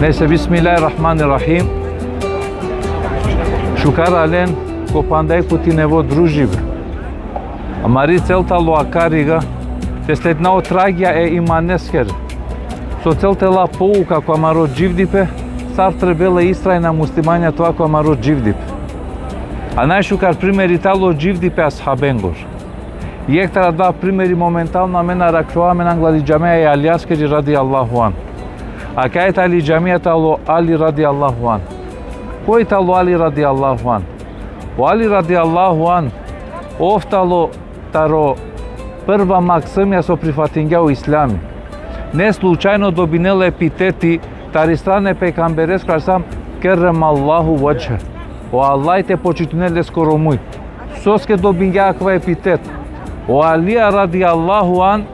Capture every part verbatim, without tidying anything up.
Nese, bismillahirrahmanirrahim. Šukar alen ko pandaj ku ti nevo družibe. Amari cel talo akariga te sledna o tragija e imaneskere. So cel te la pouka ko amaro dživdipe, sar trebela e istrajna muslimanja te ova ko amaro dživdipe. A najšukar primeri talo dživdipe ashabengoro. Jekh taro adava primeri momentalno amen arakhljova amen anglo ali džamija e Alijaskeri radijallahu an. Akaja tali džamija talo Ali radijallahu an. Koj talo Ali radijallahu an? O Ali radijallahu an, ov talo taro prva maksumja so prifatingja o islami. Ne slučajno dobinela epiteti tari strana e pejgambereskoro alejhi selam, kerremallahu vedžhe. O Allah te počitnel leskoro muj. Soske dobingja akava epitet? O Alija radijallahu an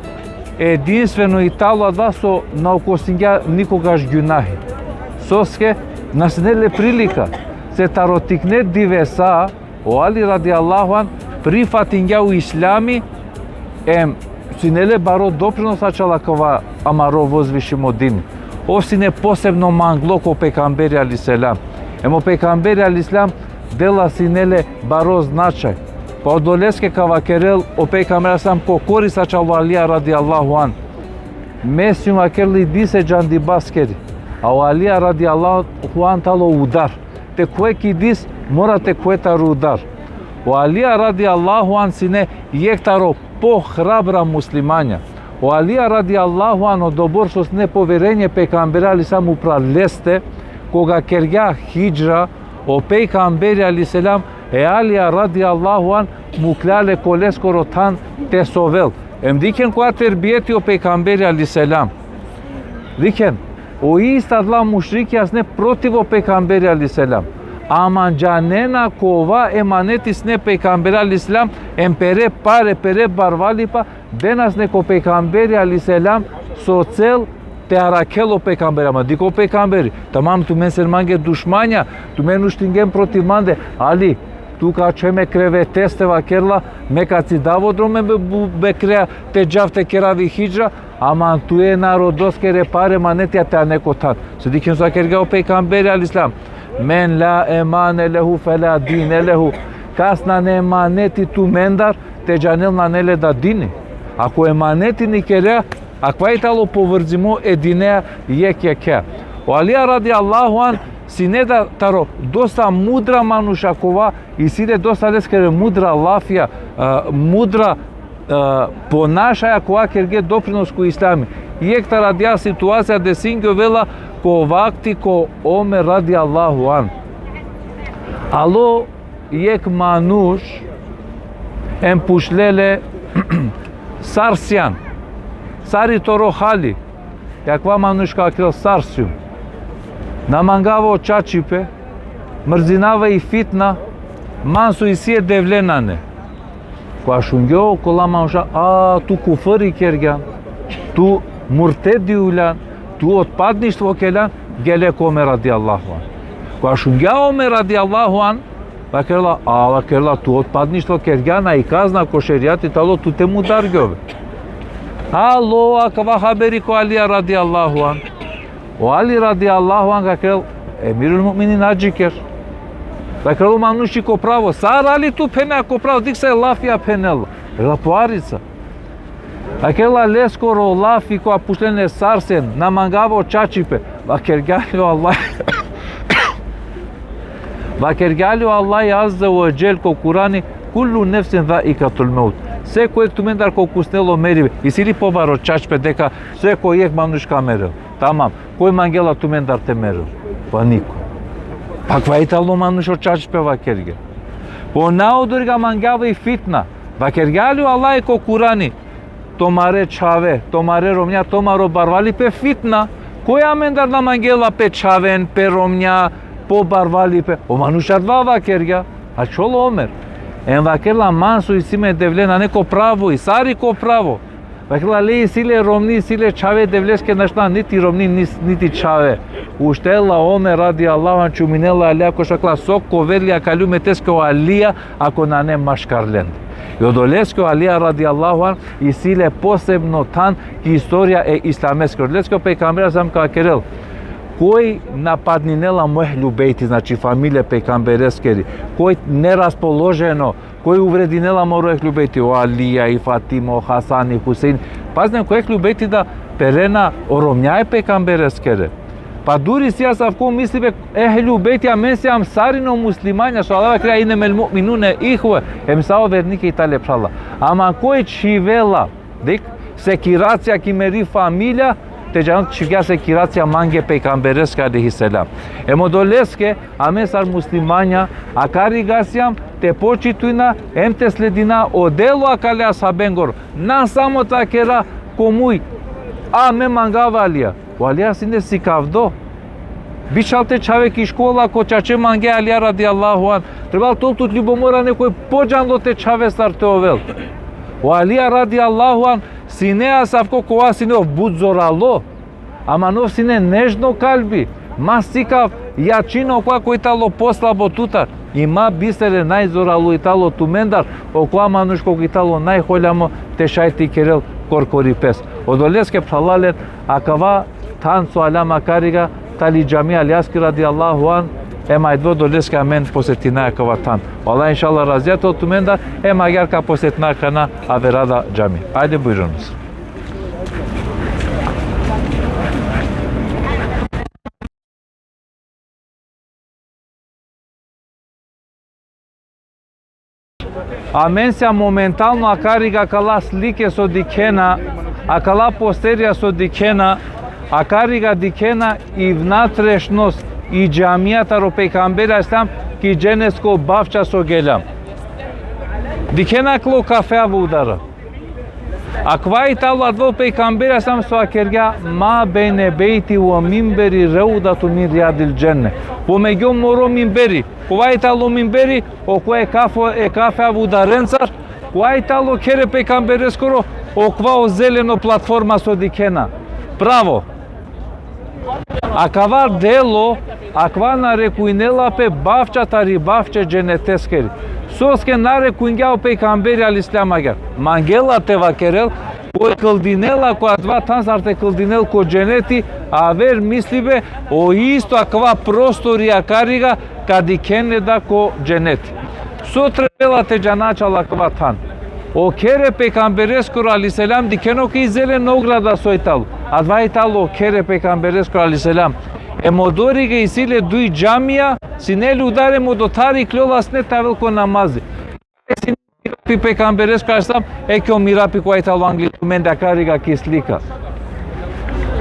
edinstveno i talo adava so na okosingja nikogaš gjunahi. Soske na sine le prilika, se taro tikne divesa, o Ali radijallahu an prifatingja o islami, em Sine le baro doprinos ačhal akava amaro vozvišimo din. Ov sine posebno manglo ko pejgamberi alejhi selam. Em o pejgamberi alejhi selam dela sine le baro značaj. Pa odoleske ka vakerel o pejgamberi alejhi selam ko korist ačhal o Alija radijallahu an. Me sijum, vakerela, i dise džandibaskeri. A o Alija radijallahu an tano udar. Te khuve ki dis, mora te khuve taro udar. O Alija radijallahu an sine jekh taro pohrabra muslimanja. O Alija radijallahu an odobor so sine poverenje pejgamberi alejhi selam upral leste, koga kergja hidžra, o pejgamberi alejhi selam, e Alija radijallahu an mukhlja le ko leskoro than te sovel. Em dikhen kova terbijeti o pejgamberi alejhi selam. Dikhen, o ista adala mušrikija sine protiv o pejgamberi alejhi selam. Ama džanena kova emaneti sine pejgamberi alejhi selam, em pere pare, pere barvalipa, dena sine ko pejgamberi alejhi selam, so cel te arakhel o pejgamberi. Ama dikh o pejgamberi: tamam, tumen sien mange dušmanja, tumen uštingjen protiv mande, ali tu ka čhe me kreveteste, vakerela, me ka cidava o drom me bu-, bekreja te džav te kerav i hidžra, ama tuje narodoskere pare, emanetija te ane ko than. Se dikhen so kergja o pejgamberi alejhi selam: men la emane lehu fe la dine lehu. Kas nane emaneti tumendar, te džanel nane le da dini. Ako emaneti ni kerea, akava i tano povrdzimo e dinea jekh jekhe. O Alija radijallahu an sine da taro dosta mudra manuša kova, isi le dosta leskere mudra lafija, e, mudra, e, ponašaja kova kerge doprinos ko islami. Jekh taro adaja situacija desingjovela ko vakti ko Omer radijallahu an. Alo jekh manuš em pučle le: sar sian, sar i toro hali? Akava manuš vakerel: sar sijum. Na mangava o čačipe, mrzinava i fitna, man so isi e Devle nane. Koga šungje okola manuša: a, tu kufri kergjan, tu murtedi uljan, tu otpadništvo keljan, gele ko Omer radijallahu an. Koga šungja Omer radijallahu an, vakerela: a, vakerela, tu otpadništvo kergjan, a i kazna ko šerijati tano tu te mudargjove. Alo akava haberi ko Alija radijallahu an. O Ali radijallahu an vakerel: emirul mu'minin, adžiker. Vakerel: o manuši ko pravo. Sar, Ali, tu phenea ko pravo, dikh sa e lafija phenela. Vakerela: po arica. Vakerela: leskoro lafi kova pučle le sar sian, na mangava o čačipe. Vakergja li o Allah, vakergja li o Allah azze ve dželle ko Kurani: kullu nefsin zaikatul mevt. Seko jekh tumendar ka okusnel o meribe. Isi li pobaro čačipe deka seko jekh manuš ka merel? Tamam. Koj mangela tumendar te merel? Pa niko. Pa akava i tano manuš o čačipe vakergja. Po naudar ka mangava i fitna. Vakergja li o Allah ko Kurani: tumare čhave, tumare romnja, tumaro barvalipe fitna? Koj amendar na mangela pe čhaven, pe romnja, po barvalipe? O manuš adava vakergja. Ačhol o Omer. Em vakerela: man so isi me Devle nane ko pravo, i sar i ko pravo. Vakerela: le isi le romni, isi le čhave, Devleske našti niti romni, nis-, niti čhave. Uštela o Omer radijallahu an, čuminela e Alija, ko šakla: so ka ovel akale umeteske o Alija, ako nane maškar lende. I odoleske o Alija radijallahu an isi le posebno than ki istorija e islameske. Odoleske o pejgamberi sam ka vakerel: koj napadninela mo ehlu bejti, znači familija pejgambereskeri, koj neraspoloženo, koj uvredinela moro ehlu bejti, o Alija, i Fatima, o Hasan, i Husein. Pazinen, ko ehlu bejti da perena o romnja e pejgambereskere. Pa duri si asavko mislibe: ehlu bejti, amen sijam sarine muslimanja, so Allah vakergja: innemel mu'minune ihve, em sa o vernike i tale phrala. Ama koj čhivela, dikh, sekiracija ki meri familija, te džanel čhivgja sekiracija mange pejgambereske alejhi selam. Em odoleske, amen sar muslimanja, akariga sijam te počitujna, em te sledina o delo akale ashabengoro. Na samo te vakera ko muj: a, me mangava Alija. O Alija sine sikavdo. Bičhal te čhave ki škola, ko čače mange Alija radijallahu an. Trebal te ovel tut ljubomora nekoj podžanlo te čhave sar te ovel. O Alija radijallahu an sine asavko kova sine ov but zoralo. Ama ov sine nežno kalbi. Ma sikav jačhine okova koj tano poslabo tutar. I ma bisere najzoralo i tano tumendar, okova manuš koj i tano najholjamo te šaj te ikerel korkori pes. Odoleske phralalen, akava than so aljam akariga, tali džamija Aljaski radijallahu an, em ajde odoleske amen posetinaja akava than. O Allah inšallah razija te ovel tumendar, em agjaar ka posetina akana avera da džamija. Ajde, bujrunuz. Amen sijam momentalno akariga akala slike so dikhena, akala posterija so dikhena, akariga dikhena i vnatrešnost i džamija taro pejgamberi alejhi selam ki dženesko bavča so geljam. Dikhena aklo kafea vudara. Akava i talo adava o pejgamberi alejhi selam so vakergja: Ma bejne bejti ve minberi revdatun min rijadil dženne. Pomegjo moro minberi. Kova i talo minberi? Okova e kafe, e kafea vudarencar. Kova i talo kher e pejgambereskoro? Okova o zeleno platforma so dikhena. Pravo. Akava delo, akava narekujnela pe bavča tari bavče dženeteskeri. Soske narekujngja o pejgamberi alejhi selam agjaar? Mangela te vakerel, koj kldinela ko adava than sar te kldinel ko dženeti, aver mislibe, o isto akava prostori akariga ka dikhen le da ko dženeti. So trebela te džana čal akava than? O kher e pejgambereskoro alejhi selam dikhena ki zelena ograda so i talo. Adava i talo o kher e pejgambereskoro alejhi selam. Em odoriga isi le duj džamija, sine le udar em odotar ikljola sine te avel ko namazi. Sine mirapi pejgambereskoro alejhi selam, eke o mirapi kova i talo angli tumende akariga ki slika.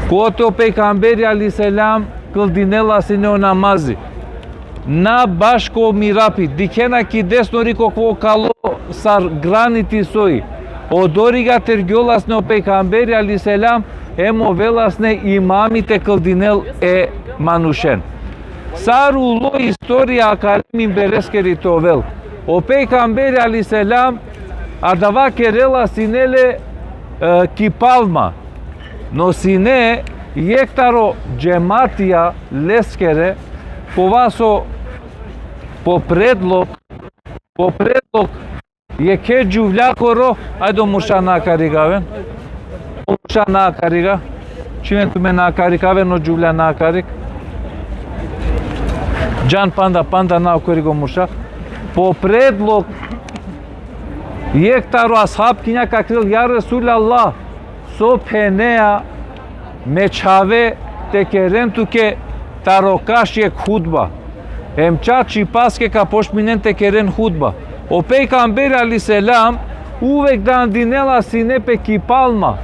Kote o pejgamberi alejhi selam kldinela sine o namazi. Na baš ko mirapi, dikhena ki desno rik okova kalo sar graniti soj. Odoriga tergjola sine o pejgamberi alejhi selam, em ovela sine imami te kldinel e manušen. Sar ulo istorija akale minbereskeri te ovel. O pejgamberi alejhi selam adava kerela sine le, e, ki palma. No sine jekh taro džematija leskere, kova so po predlog, po predlog jekhe džuvljakoro, ajde o murša na akariga aven. O murša na akariga. Čime tumen na akariga aven, o džuvlja na akarig. Džan panda, panda na akarig o murša. Po predlog jekh taro ashabkinja ka kerel: Ja Resulallah, so phenea, me čhave te keren tuke taro kaš jekh hudba. Em čačipaske ka pošminen te keren hudba. O pejgamberi alejhi selam uvek dandinela sine pe ki palma.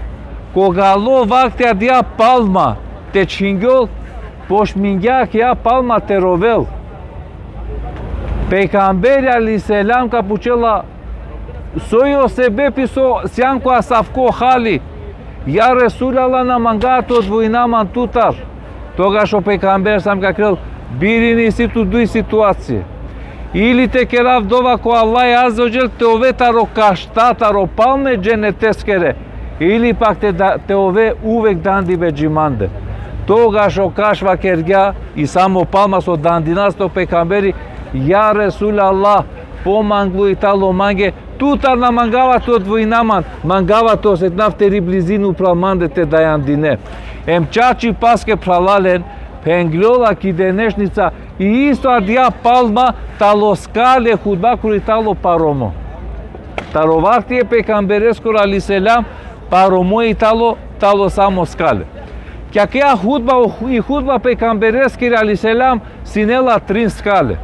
Koga alo vakti adija palma te čhingjol, pošmingja akija palma te rovel. Pejgamberi alejhi selam ka pučela: Soj o sebepi so sian ko asavko hali? Ja Resulallah, na mangava te odvojina man tutar. Togaš o pejgamberi alejhi selam ka kerel: Birini, isi tu duj situacije. Ili te kerav dova ko Allah azze ve dželle te ove taro kašta, taro palme dženeteskere, ili pak te da, te ove uvek dandibe dži mande. Togaš o kaš vakergja, i samo palma so dandinela sine o pejgamberi: Ja Resulallah, pomanglo i talo mange, tutar na mangava te odvojina man, mangava te osetinav teri blizini upral mande te dajandine. Em čačipaske, phralalen, phengljola ki denešnica, i isto adija palma talo skale hudbakoro i talo paromo. Taro vakti e pejgambereskoro alejhi selam paromo i talo, talo samo skale. Ki akaja hudba, o hu-, i hudba pejgambereskiri alejhi selam sine la trin skale.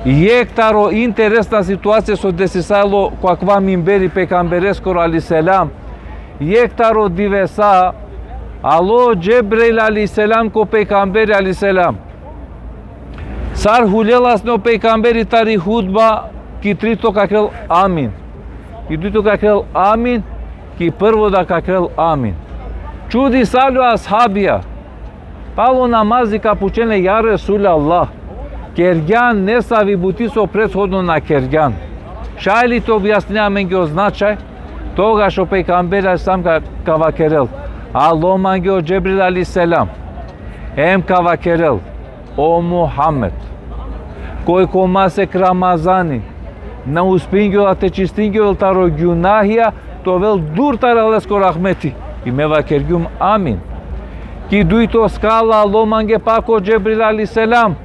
Jekh taro interesna situacija so desisalo ko akava minberi pejgambereskoro alejhi selam. Jekh taro divesa alo Džebrail alejhi selam ko pejgamberi alejhi selam. Sar hulela sine o pejgamberi tari hudba, ki trito ka kerel amin. Ki dujto ka kerel amin, ki prvo da ka kerel amin. Čudisalo o ashabija. Palo namazi ka pučen le: Ja Resulallah, kergjan nesavi buti so prethodno na kergjan. Šaj li te objasnine amenge o značaj? Togaš o pejgamberi alejhi selam ka, ka vakerel: Alo mange o Džebrail alejhi selam. Em ka vakerel: O Muhammed, koj ko masek Ramazani na uspingjola te čistingjovel taro gjunahija, te ovel dur tari Allaheskoro rahmeti. I me vakergjum: Amin. Ki dujto skala alo mange pak o Džebril alejhi selam,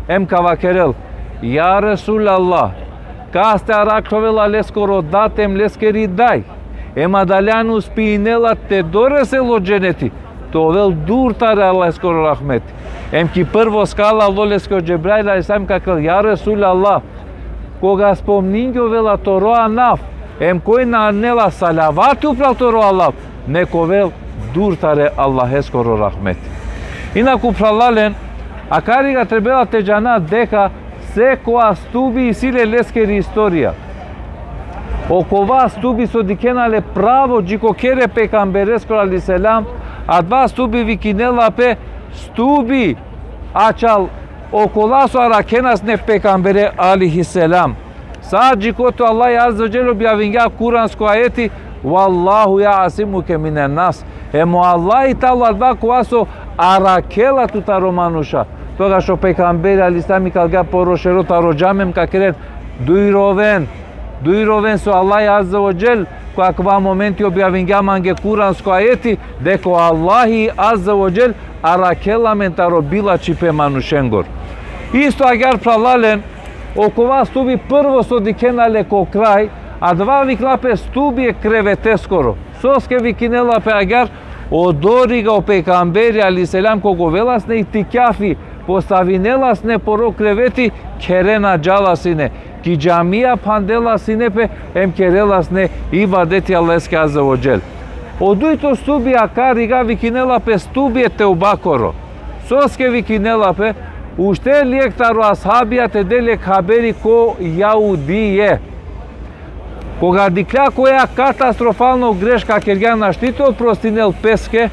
em ka vakerel: Ja Resulallah, kaste arakhovela leskoro dad em leskeri daj, em adaljan uspinela te doresel o dženeti, te ovel dur tari Allaheskoro rahmeti. Em ki prvo skala alo leske o Džebrail alejhi selam, ka vakerel: Ja Resulallah, koga spomningjovela toro anav, em koj na anela salavati upral toro anav, nek ovel dur tari Allaheskoro rahmeti. Inaku phralalen, akariga trebela te džana deka sekova stubi isi le leskeri istorija. Okova stubi so dikhena le pravo dži ko kher e pejgambereskoro alejhi selam, adava stubi vikinela pe stubi ačhal okola so arakhena sine pejgambere alejhi selam. Sa dži kote o Allah azze ve dželle objavingja kuransko ajeti: Vallahu ja'simuke minen nas. Em o Allah i tano adava kova so arakhela tut taro manuša. Togaš o pejgamberi alejhi selam ikalgja poro šero taro džami em ka kerel: Dujroven, dujroven so Allah azze ve dželle, ko akava momenti objavingja mange kuransko ajeti, deka o Allah azze ve dželle arakhela amen taro bilačhipe manušengoro. Isto agjaar phralalen, okova stubi prvo so dikhena le ko kraj, adava vikinela pe stubi e kreveteskoro. Soske vikinela pe agjaar? Odoriga o pejgamberi alejhi selam koga ovela sine itikjafi, postavinela sine poro kreveti, khere na džala sine. Ki džamija phandela sine pe, em kerela sine ibadeti Allaheske azze ve dželle. O dujto stubi akariga vikinela pe stubi e teubakoro. Soske vikinela pe? Uštel jekh taro ashabija te del jekh haberi ko jahudije. Koga dikhlja koja katastrofalno greška kergja, našti te oprostinel peske,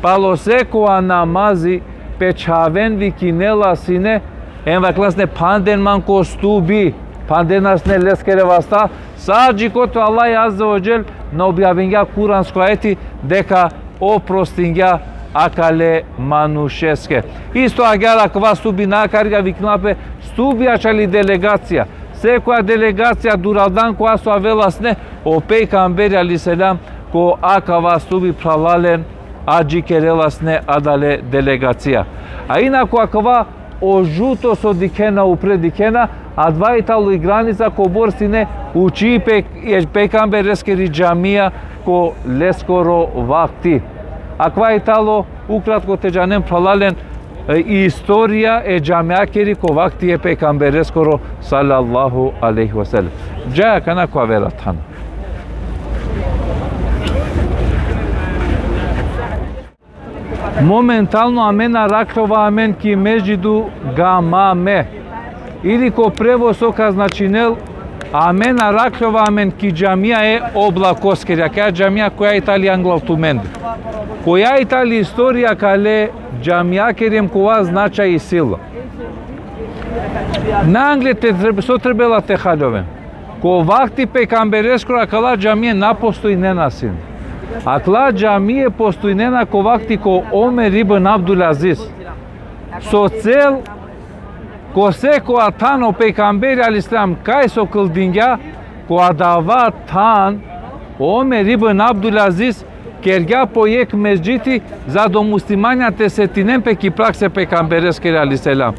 palo sekova namazi pe čhaven vikinela sine, em vakerela sine: Phanden man ko stubi, phandena sine leskere vasta, sa dži kote o Allah azze ve dželle na objavingja kuransko ajeti deka oprostingja akale manušeske. Isto agjaar akava stubi, na akariga, vikinela pe stubi ačhali delegacija. Sekoja delegacija duraldan kova so avela sine, o pejgamberi alejhi selam ko akava stubi phralalen adžikerela sine adale delegacija. A inaku akava o žuto so dikhena upre, dikhena, adava i tano i granica kobor sine učhipe e pejgambereskeri džamija ko leskoro vakti. Akava i tano ukratko te džanen phralalen, e, istorija e džamijakeri ko vakti e pejgambereskoro sallallahu alejhi ve sellem. Džaja akana ko avera than. Momentalno amen arakhlova amen ki Mesdžidu Gamame. Ili ko prevod so ka značinel: Amen arakhlova amen ki džamija e Oblakoskeri, akaja džamija koja i tali angla tumende. Koja i tali istorija akale džamijakeri em kova značaj isi la. Na angle te treb-, so trebela te haljoven. Ko vakti pejgambereskoro akala džamije na postojnena sine. Akala džamije postojnena ko vakti ko Omer ibn Abdul Aziz. So cel, ko sekova than o pejgamberi alejhi selam kaj so kldingja, ko adava than o Omer ibn Abdul Aziz kergja po jekh mesdžidi, za do muslimanja te setinen pe ki praksa e pejgambereskeri alejhi selam.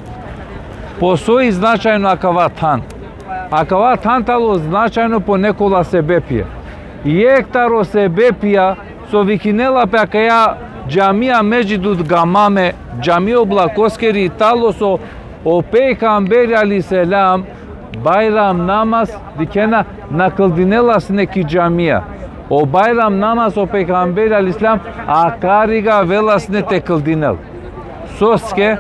Po so i značajno akava than? Akava than tano značajno po nekola sebepija. Jekh taro sebepija so vikinela pe akaja džamija Mesdžidu Gamame, džamija Oblakoskeri, tano so o pejgamberi alejhi selam Bajram namaz, dikhena, na kldinela sine ki džamija. O Bajram namaz o pejgamberi alejhi selam akariga avela sine te kldinel. Soske?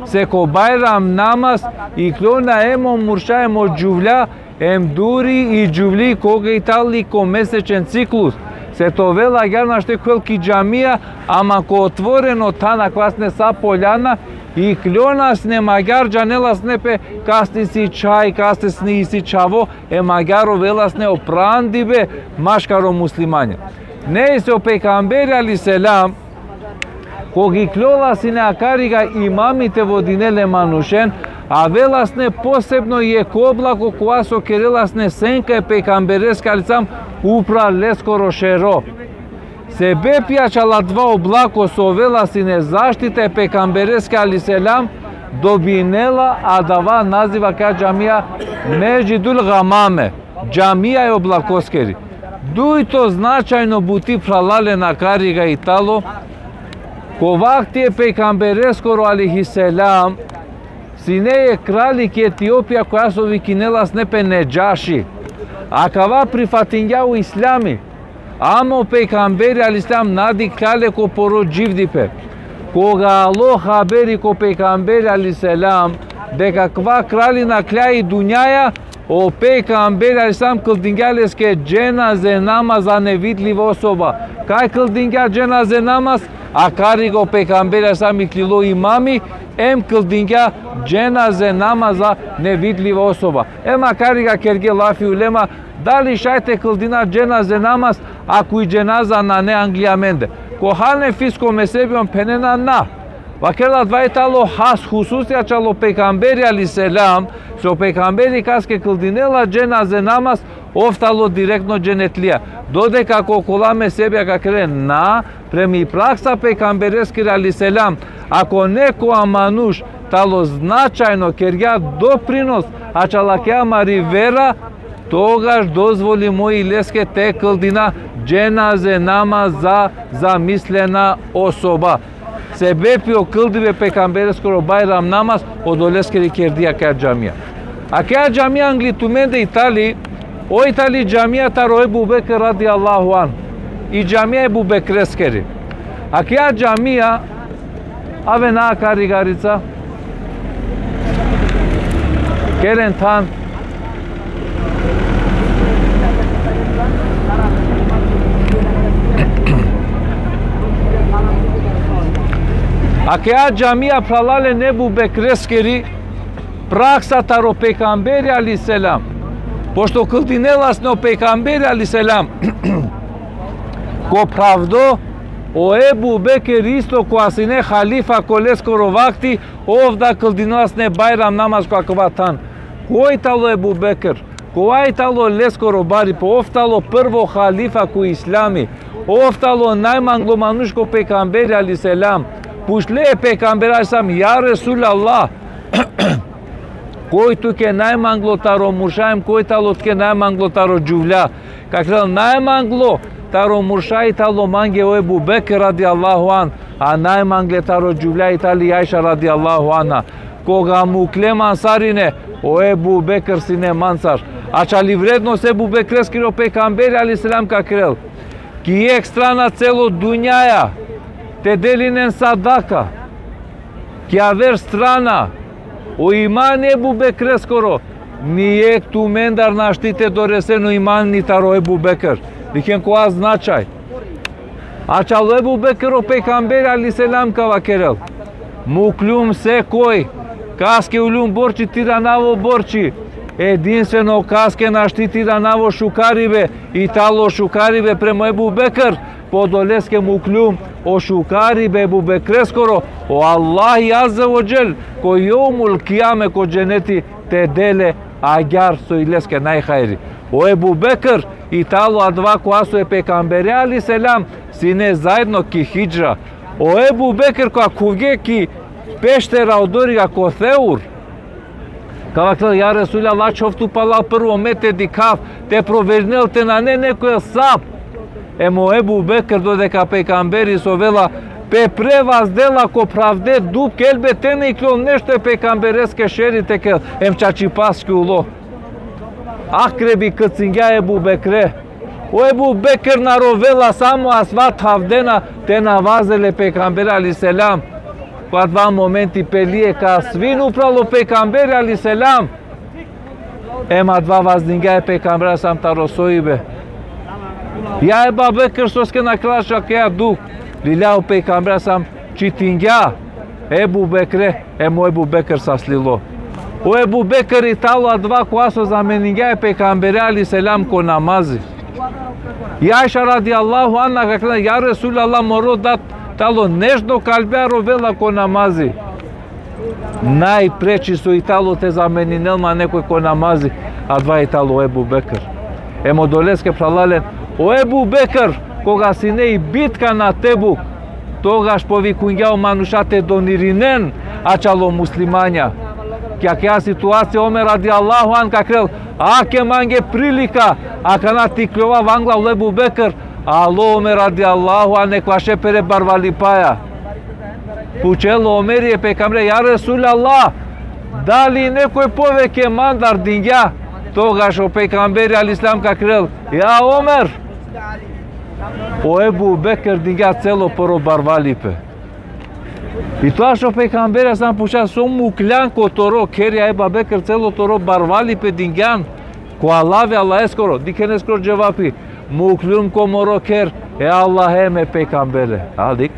Se ko Bajram namaz iklona em o murša em o džuvlja, em duri i džuvli koga i tali ko mesečen ciklus. Se te ovel agjaar našti te khuvel ki džamija, ama ko otvoreno than, akava sine sa poljana, iklona sine em agjaar džanela sine pe kaste isi čhaj, kaste sine isi čhavo, em agjaar ovela sine o prandibe maškaro muslimanja. Nejse, o pejgamberi alejhi selam, koga iklola sine akariga imami te vodinel e manušen, Avela sine posebno jekh oblako kova so kerela sine senka e pejgambereske alejhi selam upral leskoro šero. Sebepi ačhal adava oblako so ovela sine zaštita e pejgambereske alejhi selam, dobinela adava naziv akaja džamija Mesdžidul Gamame, džamija e oblakoskeri. Dujto značajno buti, phralalen, akariga i talo, ko vakti e pejgambereskoro alejhi selam, sine jekh kralji ki Etiopija, koja so vikinela sine pe Nedžaši. Akava prifatingja o islami. Ama o pejgamberi alejhi selam na dikhlja le ko poro dživdipe. Koga alo haberi ko pejgamberi alejhi selam deka akava kralji naklja i dunjaja, o pejgamberi alejhi selam kldingja leske dženaze namaz za nevidljiva osoba. Kaj kldingja dženaze namaz? Akariga o pejgamberi alejhi selam ikljilo imami, em kldingja dženaze namaz za nevidljiva osoba. Em akariga kerge lafi ulema, dali šaj te kldina dženaze namaz, ako i dženaza nane angli amende. Ko hanefisko mezhebi on phenena na. Vakerela adava i talo has hususi ačhal o pejgamberi alejhi selam, so o pejgamberi kaske kldinela dženaze namaz, ov talo direktno dženetlija. Dodeka ko okola mezhebija ka kere na, prema i praksa pejgambereskiri alejhi selam, ako nekoja manuš talo značajno kergja doprinos ačhal akaja amari vera, togaš dozvolimo i leske te kldina dženaze namaz za zamislena osoba. Sebepi o kldibe pejgambereskoro Bajram namaz odoleskiri kerdi akaja džamija. Akaja džamija angli tumende i tali, oj tali džamija taro Ebu Bekr radijallahu anh. I džamija Ebu Bekreskeri. Akaja džamija, aven akariga rica. Keren than. Akaja džamija, phralalen, Ebu Bekreskeri, praksa taro pejgamberi alejhi selam. Pošto kldinela sine o pejgamberi alejhi selam ko pravdo, o Ebu Bekr isto kova sine halifa ko leskoro vakti, ov da kldinela sine Bajram namaz ko akava than. Koj talo Ebu Bekr? Kova i talo leskoro baripe? Ov talo prvo halifa ko islami. Ov talo najmanglo manuš ko pejgamberi alejhi selam. Pučle e pejgamberi alejhi selam: Ja Resulallah, koj tuke najmanglo taro murša em koj talo tuke najmanglo taro džuvlja? Ka kerel: Najmanglo taro murša i talo mange o Ebu Bekr radijallahu anh, a najmangle taro džuvlja i tali Ajša radijallahu anha. Koga mukle mansarine, o Ebu Bekr sine mancar. Ačhali vrednost Ebu Bekreskiri o pejgamberi alejhi selam ka kerel: Ki jekh strana celo dunjaja te delinen sadaka, ki aver strana o imani Ebu Bekreskoro, nijekh tumendar našti te doresen o imani taro Ebu Bekr. Dikhen kova značaj. Ačhal o Ebu Bekr o pejgamberi alejhi selam ka vakerel: Mukljum sekoj, kaske uljum borči, te iranav o borči. Edinstveno kaske našti te iranav o šukaribe, i talo šukaribe prema Ebu Bekr, pa odoleske mukljum o šukaribe Ebu Bekreskoro, o Allahi azze ve dželle, ko jevmul kijame ko dženeti te del le agjaar so i leske najhajri. O Ebu Bekr i talo adava kova so e pejgambere alejhi selam sine zaedno ki hidžra. O Ebu Bekr kova khuvge ki peštera odoriga ko Theur, ka vakerel: Ja Resulallah, ačhov tu palal prvo me te dikhav, te proverinel te nane nekoj sap. Em o Ebu Bekr, dodeka pejgamberi sovela pe pre vazdela ko pravde dupke, elbet te na iklol nešto e pejgambereske šeri te kerel, em čačipaske ulo. Akrebi kcingja Ebu Bekre. O Ebu Bekr na rovela, samo asva thavdena te na vazel e pejgambere alejhi selam. Ko adava momenti peli e kasvin upral o pejgamberi alejhi selam. Em adava vazdingja e pejgambere alejhi selam taro soibe. Ja Eba Bekr, soske nakhelaš akaja dukh? Lilja o pejgamberi alejhi selam, čitingja Ebu Bekre, em o Ebu Bekr saslilo. O Ebu Bekr i talo adava kova so zameningja e pejgambere alejhi selam ko namazi. I Ajša radijallahu anha ka vakerel: Ja Resulallah, moro dad talo nežno kalbea, rovela ko namazi. Najpreči so i talo te zameninel ma nekoj ko namazi, adava i talo o Ebu Bekr. Em odoleske phralalen, o Ebu Bekr, koga sine i bitka na Tebuk, togaš povikungja o manuša te donirinen ačhalo muslimanja. Ki akaja situacija Omer radijallahu anh vakerel: Ake mange prilika, akana te ikljovav angla o Ebu Bekr. Alo Omer radijallahu anh ekvaše pere barvalipaja. Pučel o Omeri e pejgambere: Ja Resulallah, dali nekoj poveke mandar dingja? Togaš o pejgamberi alejhi selam vakerel: Ja Omer, o Ebu Bekr dingja celo poro barvalipe. I togaš o pejgamberi sam puča: So mukljan ko toro kher, ja Ebu Bekr, celo toro barvalipe dingjan? Ko alavi Allaheskoro. Dikhen leskoro dževapi: Mukljum ko moro kher e Allahe em e pejgambere. A dikh.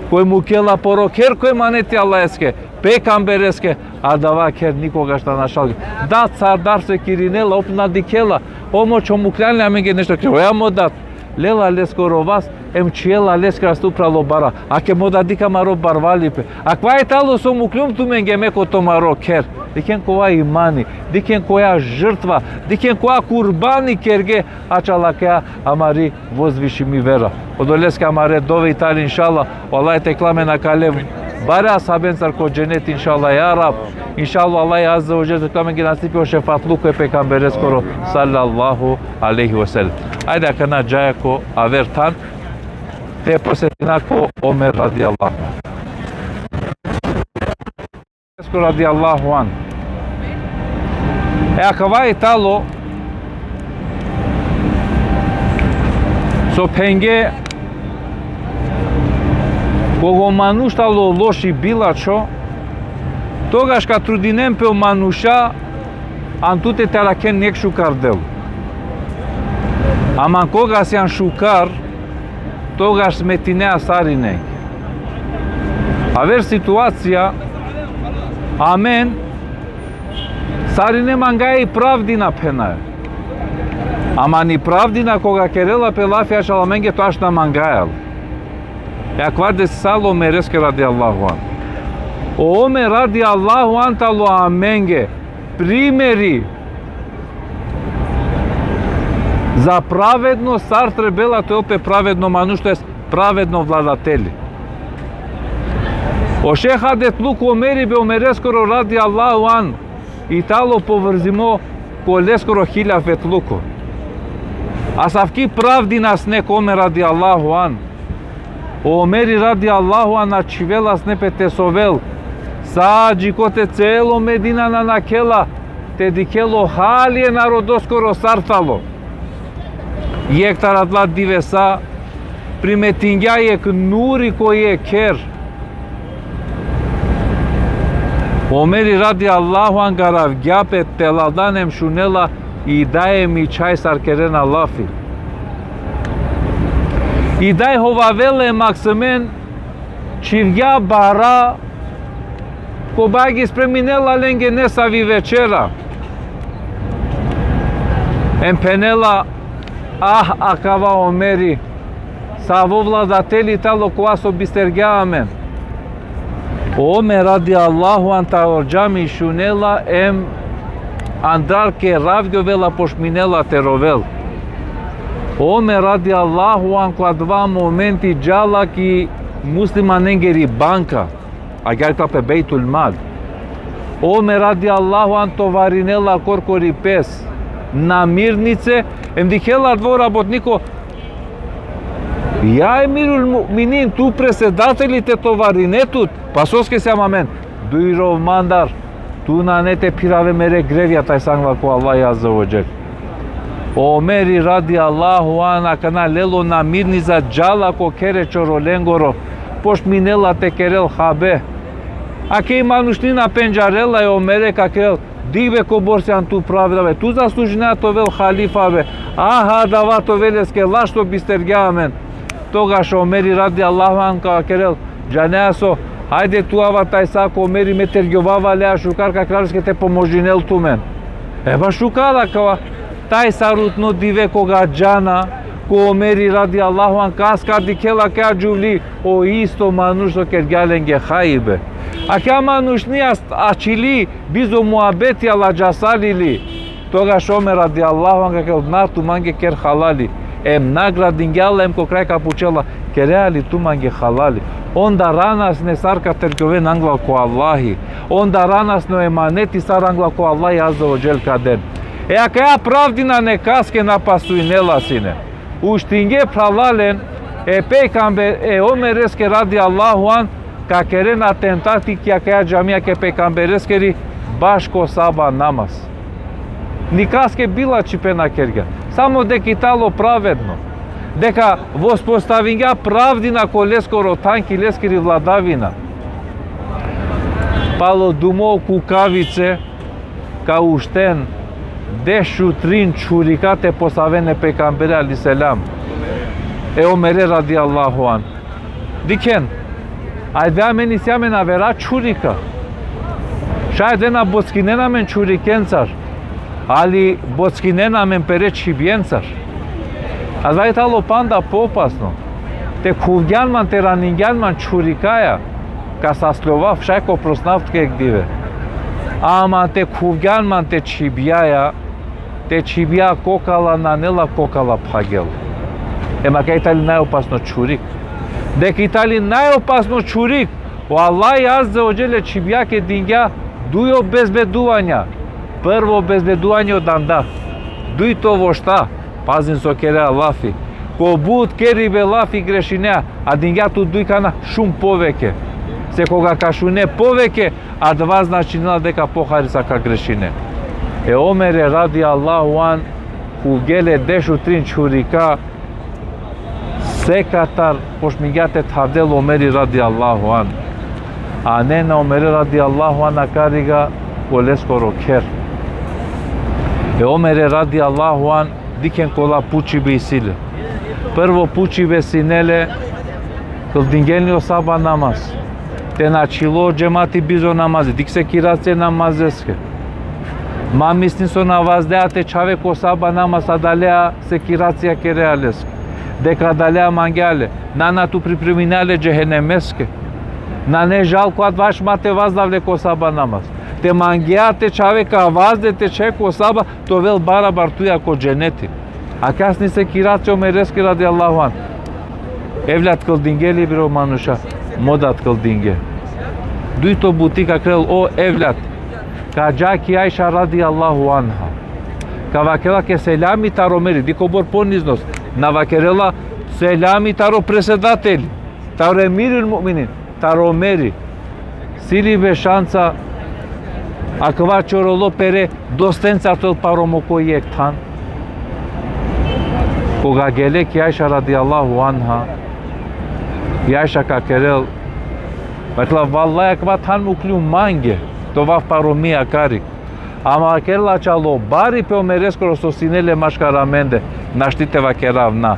Koj mukela poro kher ko emaneti Allaheske, pejgambereske, adava kher nikogaš na našalgja. Dat sardar so kirinela, ov na dikhela. O mo čho mukljan le amenge nešto kher. Oja mo dat. Lela leskoro vas, em čhijela leske upral o bara. Ake mo dat, dikh amaro barvalipe. Akava i talo so mukljum tumenge me ko tumaro kher. Dikhen kova imani, dikhen koja žrtva, dikhen koja kurbani kerge ačhal akaja amari vozvišimi vera. Odoleske amare dove i tane, inšallah, o Allah te iklol amen akale bare ashabencar ko dženet, inšallah, ja Rab. Inšallah, Allah azze ve dželle te iklol amenge nasipi o šefatluko e pejgambereskoro, sallallahu alejhi ve sellem. Ajde, akana džaja ko aver than, te posetina ko Omer radijallahu anh. Radijallahu anh. E akava i talo so phenge, koga o manuš talo loši bilačho, togaš ka trudinen pe o manuša an tute te arakhen jekh šukar delo. Ama koga sian šukar, togaš smetinea sarinenge. Aver situacija, amen sarine mangaja i pravdina phenaja. Ama i pravdina koga kerela pe lafi ačhal amenge, togaš na mangaja. E akava desisalo Omereske radijallahu anh. O Omer radijallahu anh talo amenge primeri za pravedno, sar trebela te ovel pe pravedno manuš, to jest pravedno vladateli. O šehadetluk o Omeribe, Omereskoro radijallahu anh, i talo povrzimo ko leskoro hilafetluko. Asavki pravdina sine ko Omer radijallahu anh. O Omeri radijallahu anh na čhivela sine pe te sovel. Sa dži kote celo Medina na nakhela, te dikhel o hali e narodoskoro sar talo. Jekh taro adala divesa primetingja jekh nuri ko jekh kher. Omeri radijallahu anh garavgja pe telaldan em šunela i daj em i čhaj sar kerena lafi. I daj hovavela e maksmen, čhivgja bara, ko bagi spreminela lenge nesavi večera. Em phenela: Ah, akava Omeri, savo vladateli talo kova so bistergja amen. O Omer radijallahu anh taro džami šunela em andral keravgjovela, pošminela te rovel. O Omer radijallahu anh ko adava momenti džala ki muslimanengeri banka, agjaar ka pe Bejtul Mal. O Omer radijallahu anh tovarinela korkori pes namirnice, em dikhela adava o rabotniko: Ja Emirul Mu'minin, tu predsedateli te tovarine tut, pa soske sijam amen? Dujrov mandar, tu nane te phirave mere grevja, tajsa angla ko Allah azze ve dželle. O Omeri radijallahu anh akana lela o namirnica, džala ko kher e čorolengoro, pošminela te kerel habe. Ake i manušni na pendžarela e Omere, ka kerel: Dikh be kobor sian tu pravda be, tu zaslužinea te ovel halifa be. Aha, adava te ovel leske laš so bistergja amen. Togaš o Omeri radijallahu anh ka kerel: Džanea so, hajde tu ava tajsa ko Omeri, me tergjovava leja šukar, ka kerav leske te pomožinel tumen. E ba šukar akava. Tajsarutno dive koga džana ko Omeri radijallahu anh, kas ka dikhela akaja džuvli? O isto manuš so kergja lenge hajbe. Akaja manušni ačhili, bizo muhabeti aladžasalili. Togaš Omer radijallahu anhu vakerel: Na, tu mange ker halali. Em nagradingja la, em ko kraj ka pučela: Kerea li tu mange halali? On darana sine sar ka tergjoven anglal ko Allahi. On darana sine o emaneti sar anglal ko Allahi azze ve dželle ka den. E akaja pravdina nekaske na pasujnela sine. Uštinge phralalen e pejgamber, e Omereske radijallahu anh, ka keren atentati ki akaja džamija ke pejgambereskeri baš ko sabah namaz. Nikaske bilačhipe na kergja. Samo deka i talo pravedno. Deka vospostavingja pravdina ko leskoro than, ki leskiri vladavina. Palo dumo kukavice ka ušten dešutrin čhurika te posaven e pejgambere alejhi selam. E Omere radijallahu anh. Dikhen, ajde amen isi amen avera čhurika. Šaj de na bockinen amen čhurikencar, ali bockinen amen pere čhibjencar. Adava i talo panda poopasno. Te khuvgjan man, te raningjan man čhurikaja, ka saslovav, šaj ka prosnav tuke jekh dive. Ama te khuvgjan man te čhibjaja, te čhibja kokala, nane la kokala phagel. Em akaja i tali najopasno čhurik. Deka i tali najopasno čhurik, o Allahi azze ve dželle čhibjake dingja duj obezbeduvanja. Prvo obezbeduvanje o danda. Dujto vošta, pazin so kerea lafi. Ko but keribe lafi grešinea, a dingja tu duj kana šun poveke. Se koga ka šune poveke, adava značinela deka pohari sa ka grešine. E Omere radijallahu anh, khuvgje le dešutrin čhurika, sekatar pošmingja te thavdel Omeri radijallahu anh. Anena Omere radijallahu anh akariga ko leskoro kher. E Omere radijallahu anh, dikhen kola pučibe isi le. Prvo pučibe sine le, kldingjen li o sabah namaz, te na ačhilo džemati bizo namazi, dikh sekiracija e namazeske. Ma misli so na vazdea te čhave ko sabah namaz, adalea sekiracija kerea leske. Deka adalea mangea le, na, na tu pripreminea le džehenemeske. Nane žal ko adava šma te vazdav le ko sabah namaz. Te mangea te čhave ka vazde te čhe ko sabah, te ovel barabar tuja ko dženeti. Akaja sine sekiracija e Omereske radijallahu anh. Evlad, kldingje li bre o manuša? Mo dad, kldingje. Dujto buti ka kerel: O evlad, ka dža ki Ajša radijallahu anha. Ka vakerela lake selami taro Omeri, dikh kobor poniznost. Na vakerela selami taro predsedateli, taro emirul mu'minin, taro Omeri. Si li be šansa akava čorolo pere dostencar te ovel paro mo koj jekh than? Koga gele ki Ajša radijallahu anha, i Ajša ka kerel, vakerela: Vallahi, akava than mukljum mange, te ovav paro mi akarik. Ama vakerela: Ačhalo baripe e Omereskoro so sine le maškar amende, našti te vakerav na.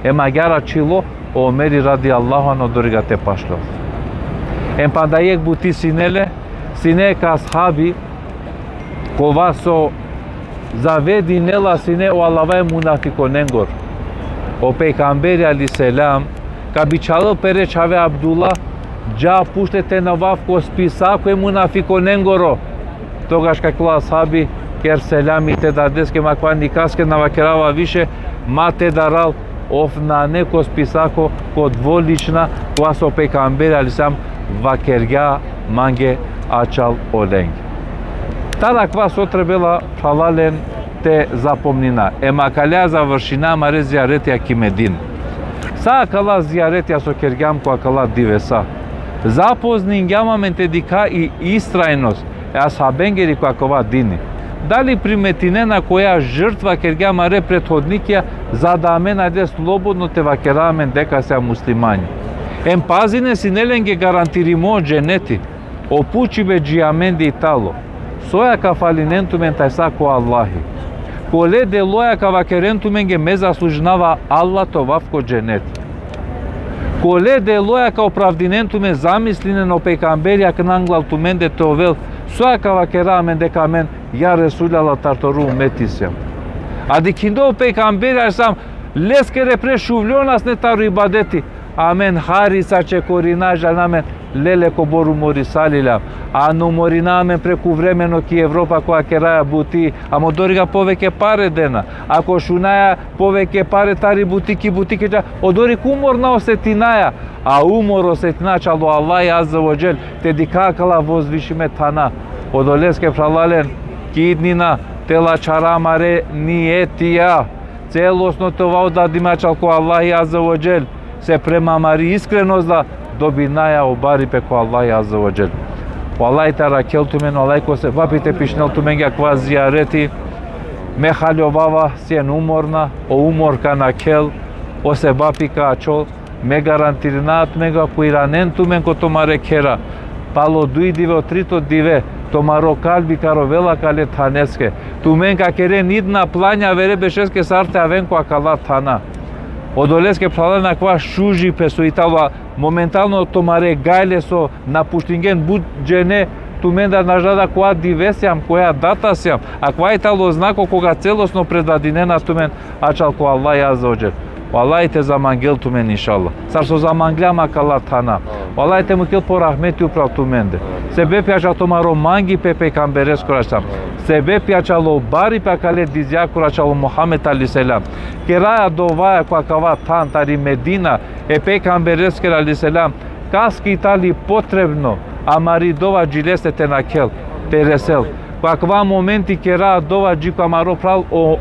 Em agjaar ačhilo o Omeri radijallahu anhu odoriga te pašljol. Em panda jekh buti sine le, sine jekh ashabi, kova so zavedinela sine o alava e munafikonengoro. O pejgamberi alejhi selam ka bičhalel pere čhave: Abdullah, dža pučle te na ovav ko spisako e munafikonengoro. Togaš ka kerel o ashabi: Ker selami te dadeske, ma akava nikaske na vakerava više, ma te daral, ov nane ko spisako, ko dvolična, kova so pejgamberi alejhi selam vakergja mange ačhal olenge. Taro akava so trebela, phralalen, te zapomnina. Em akalea završina amare zijaretija ki Medina. Sa akala zijaretija so kergjam ko akala divesa, zapozningja amen te dikha i istrajnost e ashabengeri ko akava dini. Dali primetinena koja žrtva kergja amare prethodnikija, za da amen ajde slobodno te vakera amen deka sijam muslimanja. Em pazinen, sine lenge garantirimo dženeti. O pučibe dži amende i talo: Soja ka falinen tumen tajsa ko Allahi? Kole deloja ka vakeren tumenge: Me zaslužinava Allah te ovav ko dženeti? Kole deloja ka opravdinen tumen, zamislinen, o pejgamberi akana anglal tumende te ovel, soja ka vakera amen deka amen, ja Resulallah, tar toro umeti sijam? A dikhindo o pejgamberi alejhi selam, leskere pre šuvljona sine taro ibadeti, amen hari sa čekorina, žalina amen, Lele, kobor umorisalilja. A na umorina amen preku vremeno ki Evropa, koga keraja buti, amo odoriga poveke pare dena. Ako šunaja poveke pare tari buti ki buti kergja, odori umor na osetinaja. A umor osetinaja ačhal o Allah Azze ve Dželle, te dikha akala vozvišime thana. Odoleske phralalen, kidnina te lačhara amare nijetija. Celosno te ova udadime ačhal ko Allah Azze ve Dželle. Se prema amari iskrenost da dobinaja o baripe ko Allah Azze ve Dželle. O Allah te arakhel tumen, o Allah ko sevapi te pišinel tumenge akava zijareti. Me haljovava, sien umorna, o umor ka nakhel, o sevapi ka ačhol, me garantirina tumenge, ka iranen tumen ko tumare khera. Palo duj dive, o trito dive, tumaro kalbi ka rovela akale thaneske. Tumen ka keren idna planja avere bešeske sar te aven ko akala thana. Odoleske phralalen, akava šužipe so i talo momentalno tumare gajle so napuštingen but džene, tumendar na džanav da koja dive sijam, koja data sijam. Akava i talo znako koga celosno predadinena tumen ačhal ko Allah Azze ve Dželle. O Allah te zamangel tumen, inšallah. Sar so zamangljam akala thana. O Allah te mukel po rahmeti upral tumende. Sebepi ačhal tumaro mangipe pejgambereskoro alejhi selam. Sebepi ačhal o baripe akale dizjakoro ačhal o Muhammed alejhi selam. Keraja dovaja ko akava than tari Medina e pejgambereskere alejhi selam. Kaske i tali potrebno amari dova dži leste te nakhel, te resel. Ko akava momenti kera dova dži ko amaro phral o,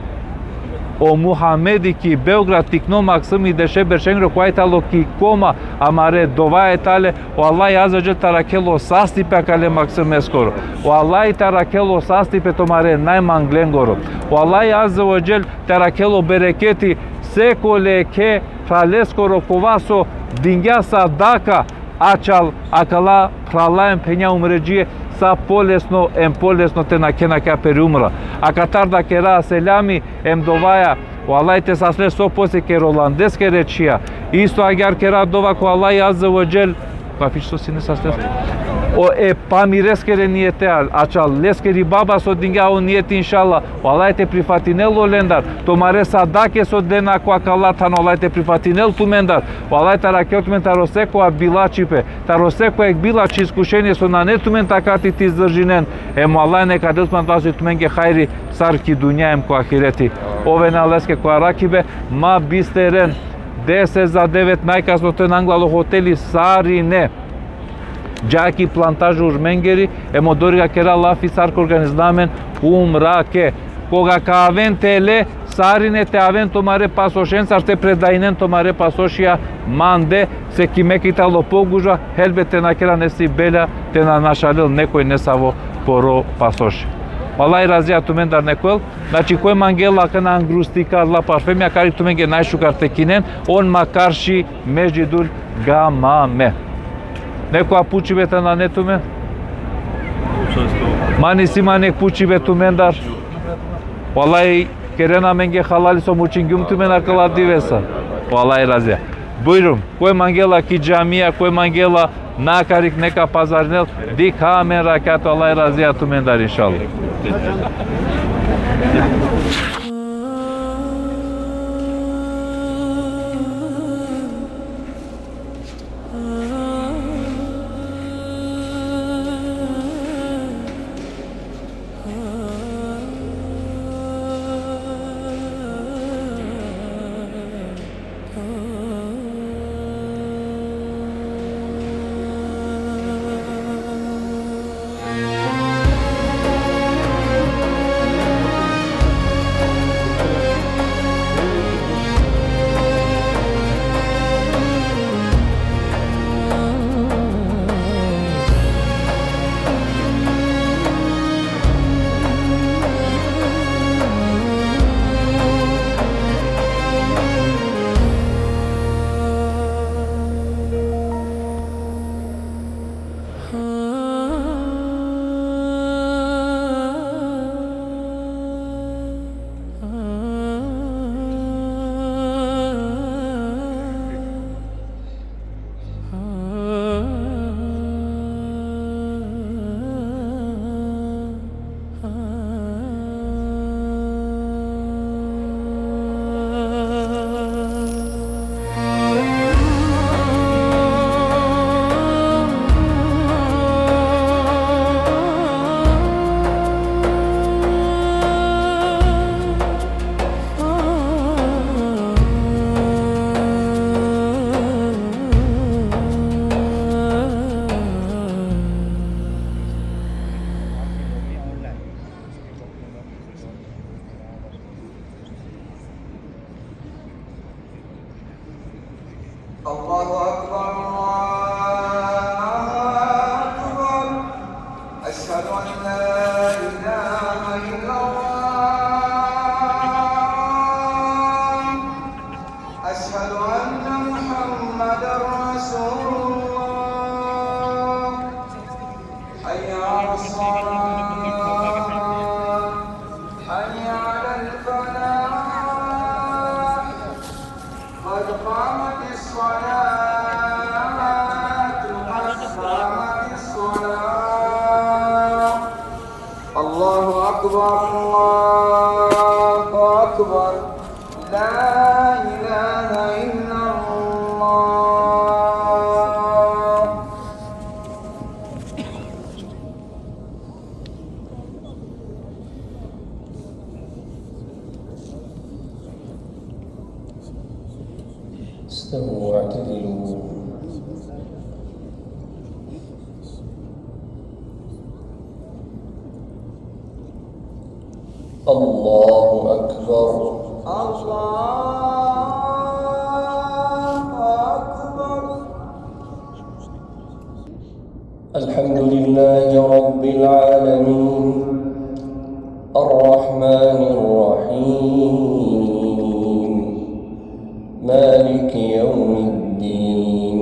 o Muhamedi ki Beograd, tikno maksumi deše beršengoro, kova i talo ki koma, amare dovaja i tale, o Allah Azze ve Dželle te arakhel o sastipe akale maksimeskoro. O Allah te arakhel o sastipe tumare najmanglengoro. O Allah Azze ve Dželle te arakhel o bereketi sekole khe phraleskoro kova so dingja sadaka ačhal akala phrala em phenja umredžije, sa polesno em polesno te nakhen akaja peri umra. Akatar da kera selami em dovaja, o Allah te sasle so posle ke Rolandeskere čhija. Isto agjaar kera dova ko Allah Azze ve Dželle. Kafić so sine sasle. O e Pamireskere nijete, ačhal leskeri baba so dingja o nijeti, inšallah. O Allah te prifatinel olendar. Tumare sadake so dena ko akala than, o Allah te prifatinel tumendar. O Allah te arakhel tumen taro sekova bilačipe, taro sekova bilači iskušenie so nane tumen takati te izdržinen. Em o Allah neka del tumen adava so tumenge hajri sar ki dunja em ko ahireti. Oven leske ko arakhibe, ma bisteren. Deset za devet najkasno te oven anglal o hoteli sarine. Dža ki plantaža Urmengeri, em odori ka kera lafi sar ka organizina amen umrake. Koga ka aven tele, sarine te aven tumare pasošencar te predajnen tumare pasošija mande, se ki Meka i talo pogužva, helbet te na kera nesibelja, te na našalel nekoj nesavo poro pasoši. Allah razija tumendar nekol. Znači, koj mangela akana angrustika, la parfemija, kari tumenge najšukar te kinen, on ma karši Mesdžidul Gamame. Nekova pučibe te nane tumen? Ma nisi ma nek pučibe tumendar. Vallahi, kerena amenge halali so mučingjum tumen akala divesa. Vallahi razija. Bujrum, koj mangela ki džamija, koj mangela nakarik neka pazarinel, dikha amen rakjato, Allah razija tumendar, inšallah. الله أكبر، الله أكبر. أشهد أن لا إله إلا الله. أشهد أن محمدا رسول الله. حي على الصلاة. حي على الفلاح. قد قامت الصلاة، قد قامت الصلاة. الله أكبر، الله أكبر. لا إله إلا الله. استووا واعتدلوا. الله أكبر. الله أكبر. الحمد لله رب العالمين. الرحمن الرحيم. مالك يوم الدين.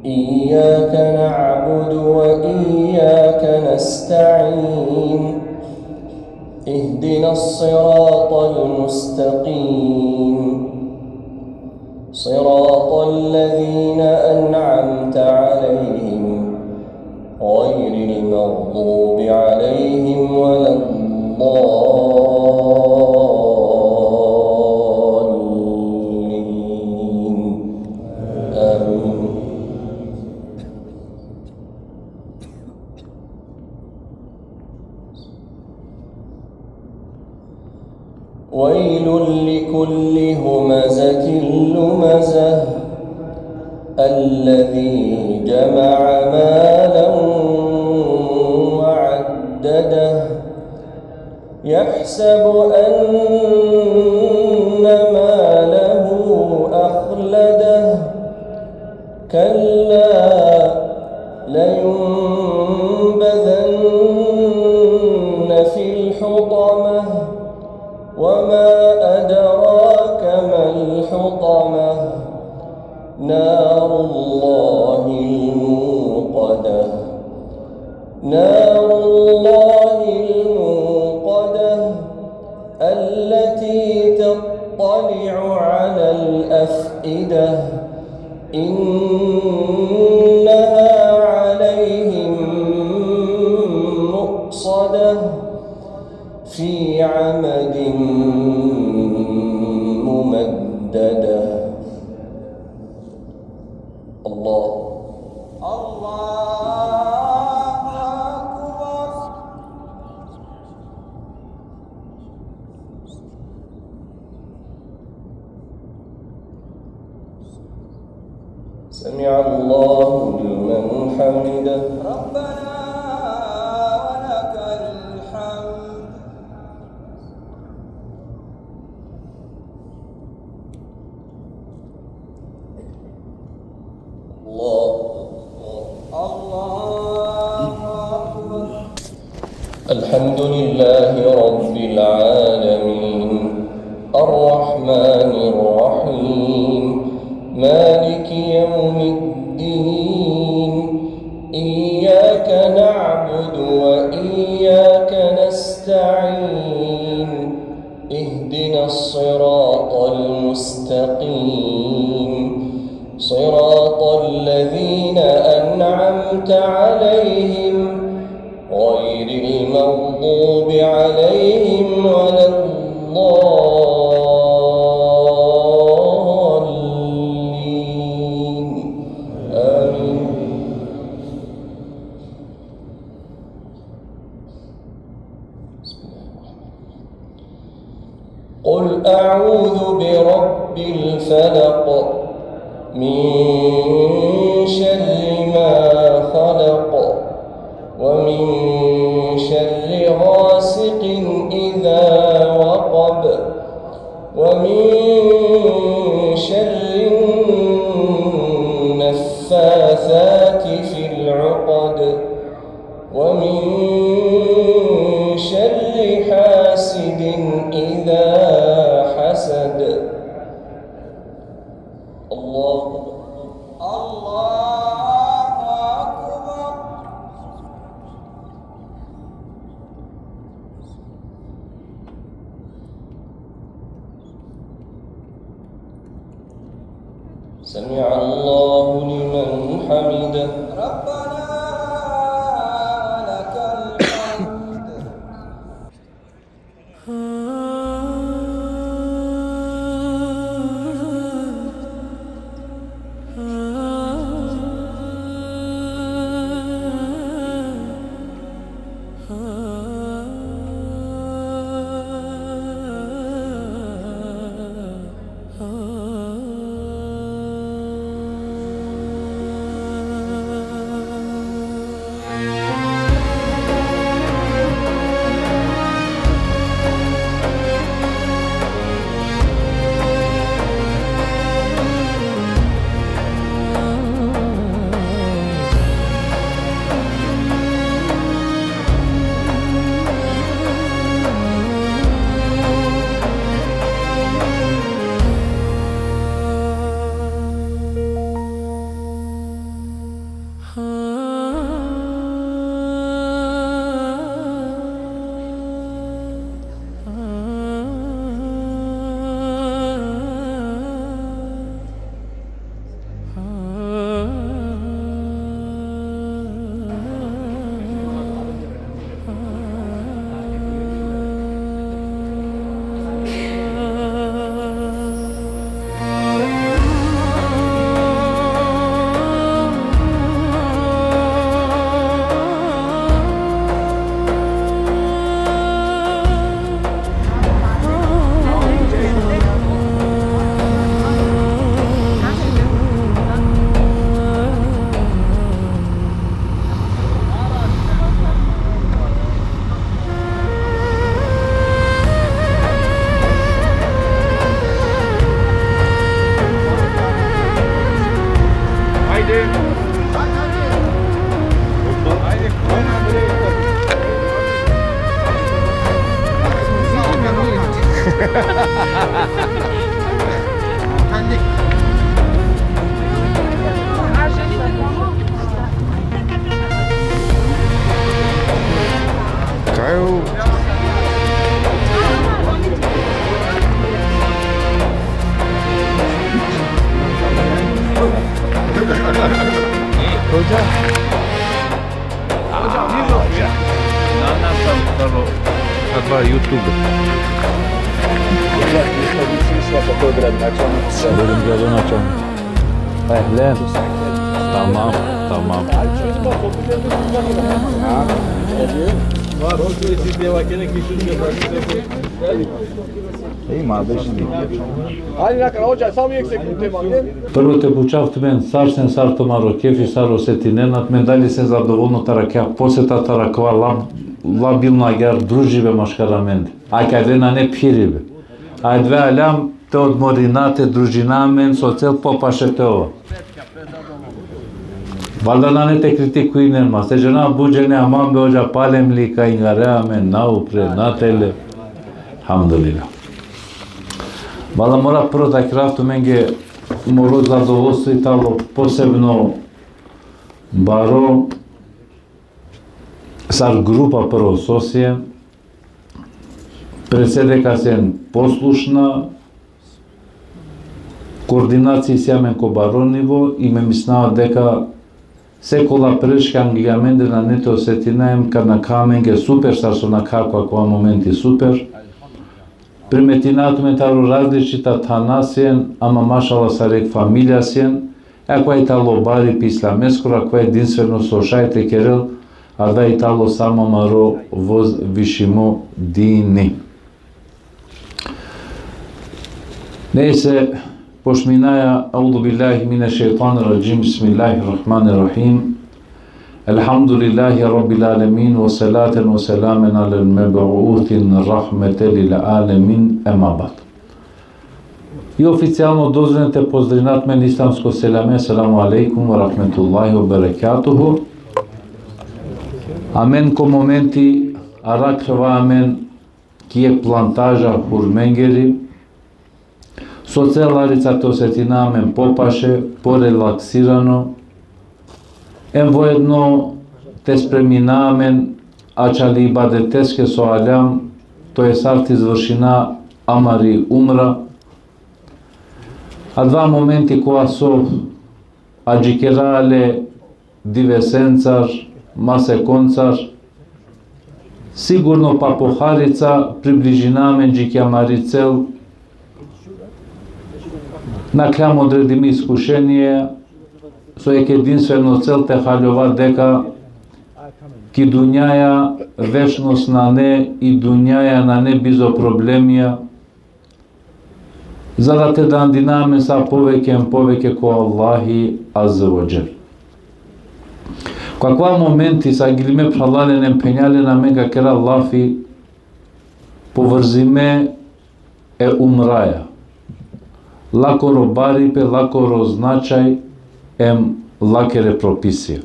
إياك نعبد وإياك نستعين. اهدنا الصراط المستقيم. صراط الذين أنعمت عليهم غير المغضوب عليهم ولا الضالين. آمين. ويل لكل همزة لمزة الذي جمع مالا وعدده يحسب أن ماله أخلده كلا لينبذن في الحطمة وما أدراك ما الحطمة نار الله الموقدة نار الله الموقدة التي تطلع على الأفئدة إنها عليهم مؤصدة في عمد ممددة. الله. الله أكبر. سمع الله لمن حمده. ربنا ولك الحمد. الله أكبر. الله أكبر. الحمد لله رب العالمين. الرحمن الرحيم. مالك يوم الدين. إياك نعبد وإياك نستعين. اهدنا الصراط المستقيم. صراط الذين أنعمت عليهم غير المغضوب عليهم ولا الضالين. آمين. بسم الله الرحمن الرحيم. قل أعوذ برب الفلق. من شر ما خلق. ومن شر غاسق إذا وقب. ومن شر الله أكبر. سمع الله لمن حمده. ربنا ولك الحمد. Kaj u? Hoca. Kakva YouTube? Budem gradonačelnik. Ehlen. Tamam, tamam. Ima, beši mi. Ajde, neka, hođa, samo uvijek se kute, man. Prvo te pučav tumen, sar sen, sar tumaro kefi, sar osetinena tumen, dali sen zadovoljno tari akaja poseta, tari akava lab-, labilno agjaar družibe maškar amende. Akate nane phiribe. Adava aljam te odmorina, te družina amen, so cel popaše te ova. Valjda nane te kritikujinen ma, se džana but džene amen be hođa palem li ka ingare amen, na upre, na tele. Elhamdulillah. Valjda mora prvo te akrav tumenge moro zadovoljstvo i tano posebno baro sar grupa prvo sosje, pred se deka sen poslušna, koordinacija isi amen ko baro nivo i me mislinava deka sekola preška angli amende nane te osetina em ka nakha amenge super, sar so nakha ko akava momenti super. Primetina tumen taro različita thana sen, ama mašallah sar jekh familija sen, akava i tano bari pi islameskoro, akava edinstveno so šaj te kerel, adava i tano samo amaro vozvišimo dini. Nejse, počminaja, أعوذ بالله من الشيطان الرجيم، بسم الله الرحمن الرحيم. الحمد لله رب العالمين، وصلاة وسلاما على المبعوث رحمة للعالمين، أما بعد. I oficijalno dozvolinen te pozdravina tumen islamsko selami, السلام عليكم ورحمة الله وبركاته. Amen ko momenti arakhljova amen ki jekh plantaža hurmengeri, So cel harica te osetina amen popaše, porelaksirano, em voedno te spremina amen ačhale ibadeteske so aljam, to jest sar te izvršina amari umra. Adava momenti kova so adžikera le divesencar, masekoncar, sigurno pa po harica približina amen dži ki amari cel, nakhljam odredimi iskušenie, so jekh edinstveno cel te haljova deka ki dunjaja vešnost nane i dunjaja nane bizo problemija, za da te dandina amen sa poveke em poveke ko Allahi Azze ve Dželle. Ko akava momenti sa gilime phralalen em phenjalen, amen ka kera lafi povrzime e umraja, lakoro baripe, lakoro značaj em lakere propisija.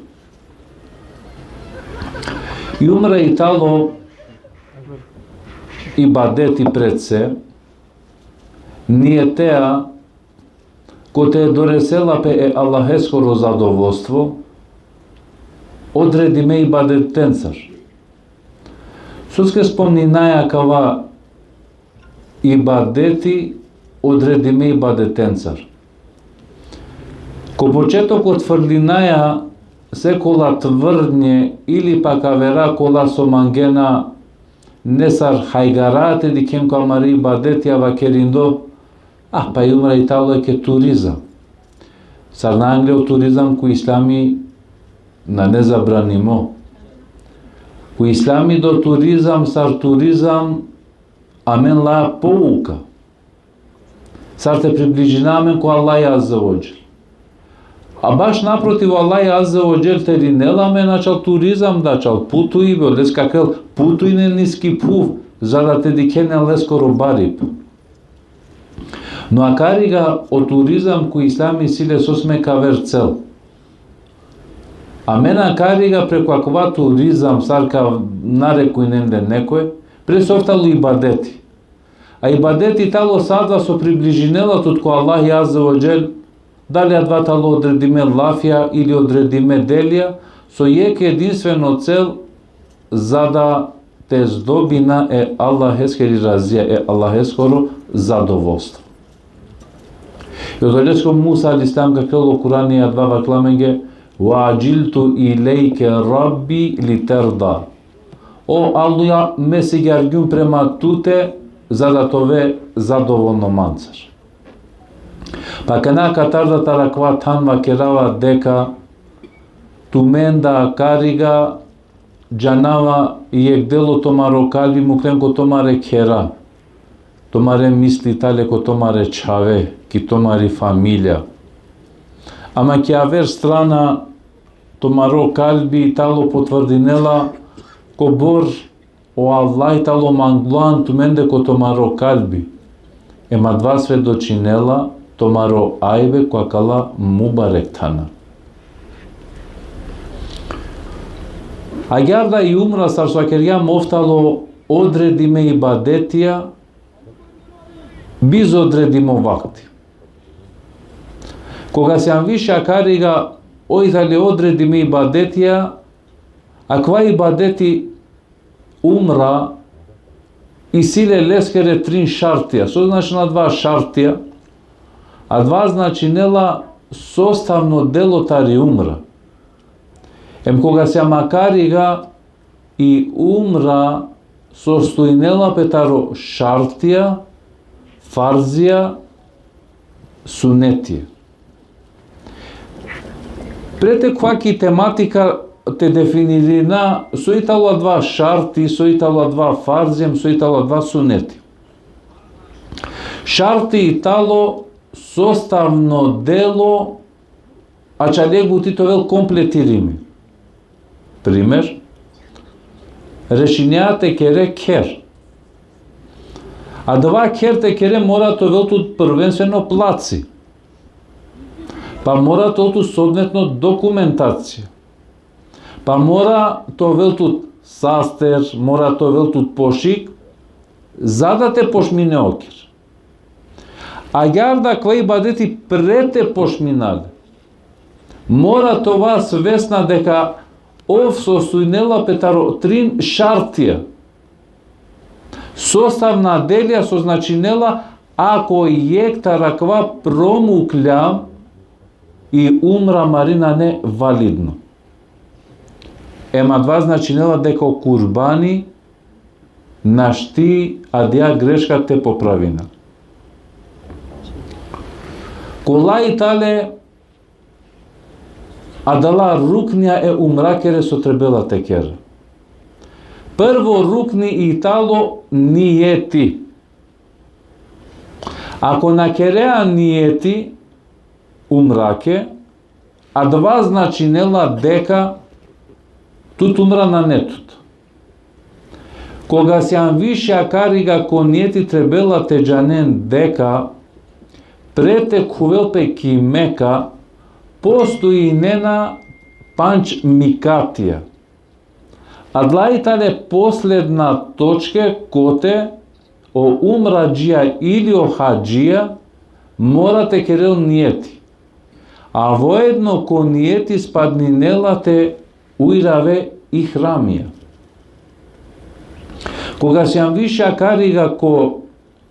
I umra i talo ibadeti pred se, nijetea kote doresela pe e Allaheskoro zadovolstvo odredime ibadetencar. Soske spomninaja kava ibadeti odredime ibadetencar? Ko početok otfrlinaja sekola tvrdnje ili pak avera kola so mangena nesar hajgara te dikhen ko amari ibadeti, a vakerindo: ah, pa i umra i talo jekh turizam. Sar na angle o turizam ko islami nane zabranimo. Ko islami do turizam sar turizam amen laja pouka. Sar te približina amen ko Allahi Azze ve Dželle. A baš naprotiv, Allahi Azze ve Dželle terinela amen ačhal turizam da ačhal putuibe, oles ka kerel putujne niski phuv, za da te dikhen leskoro baripe. No akariga o turizam ko islami isi le sosme ka aver cel. Amen akariga preku akava turizam, sar ka narekujnen le nekoj, pre sov talo ibadeti. A ibadeti talo sa adava so približinela tut ko Allahi Azze ve Dželle, dali adava talo odredime lafija ili odredime delija, so jekh edinstveno cel, za da te zdobina e Allaheskeri razija, e Allaheskoro zadovolstvo. I odoleske o Musa alejhi selam ka kerel, o Kurani adava vakerla amenge: "Ve adžiltu ilejke Rabbi li terda." O Allah, me sigjargjum prema tute, za da te ove zadovolno mancar. Pa akana katar da taro akava than vakerava deka tumen da akariga džanava jekh delo tumaro kalbi muklen ko tumare khera, tumare misli tale ko tumare čhave, ki tumari familija. Ama ki aver strana tumaro kalbi talo potvrdinela kobor o Allah talo manglo an tumende ko tumaro kalbi. Em adava svedočinela tumaro ajbe ko akala mubarek thana. Agjaar da i umra, sar so vakergjam, ov talo odredime ibadetija, bizo odredimo vakti. Koga sijam više akariga, oj tale odredime ibadetija, akava ibadeti umra isi le leskere trin šartija. So značinela adava šartija? Adava značinela sostavno delo tari umra. Em koga sijam akariga, i umra sostojnela pe taro šartija, farzija, sunetija. Pre te khova ki tematika, te definirina soj talo adava šarti, soj talo adava farzi, em soj talo adava suneti. Šarti talo sostavno delo ačhale buti te ovel kompletirimi. Primer, rešinea te kere kher. Adava kher te kere mora te ovel tut prvenstveno placi. Pa mora te ovel tut soodvetno dokumentacija. Pa mora te ovel tut saster, mora te ovel tut pošik, za da te pošmine o kher. Agjaar da kova ibadeti pred te pošminel, mora te ova svesna deka ov sostojnela pe taro trin šartija. Sostavna delija so značinela, ako jekh taro akava promuklja, i umra amari nane validno. Em adava značinela deka o kurbani našti adija greška te popravina. Kola i tale adala ruknija e umrakere so trebela te kera? Prvo rukni i talo nijeti. Ako na kerea nijeti umrake, adava značinela deka tut umra nane tut. Koga sian više akariga, ko nijeti trebela te džanen deka pred te khuvel pe ki Meka postojinena pandž mikatija. Adala i tale posledna točke kote o umradžija ili o hadžija mora te kerel nijeti. A voedno ko nijeti spadninela te ujrave ihramija. Koga sian više akariga ko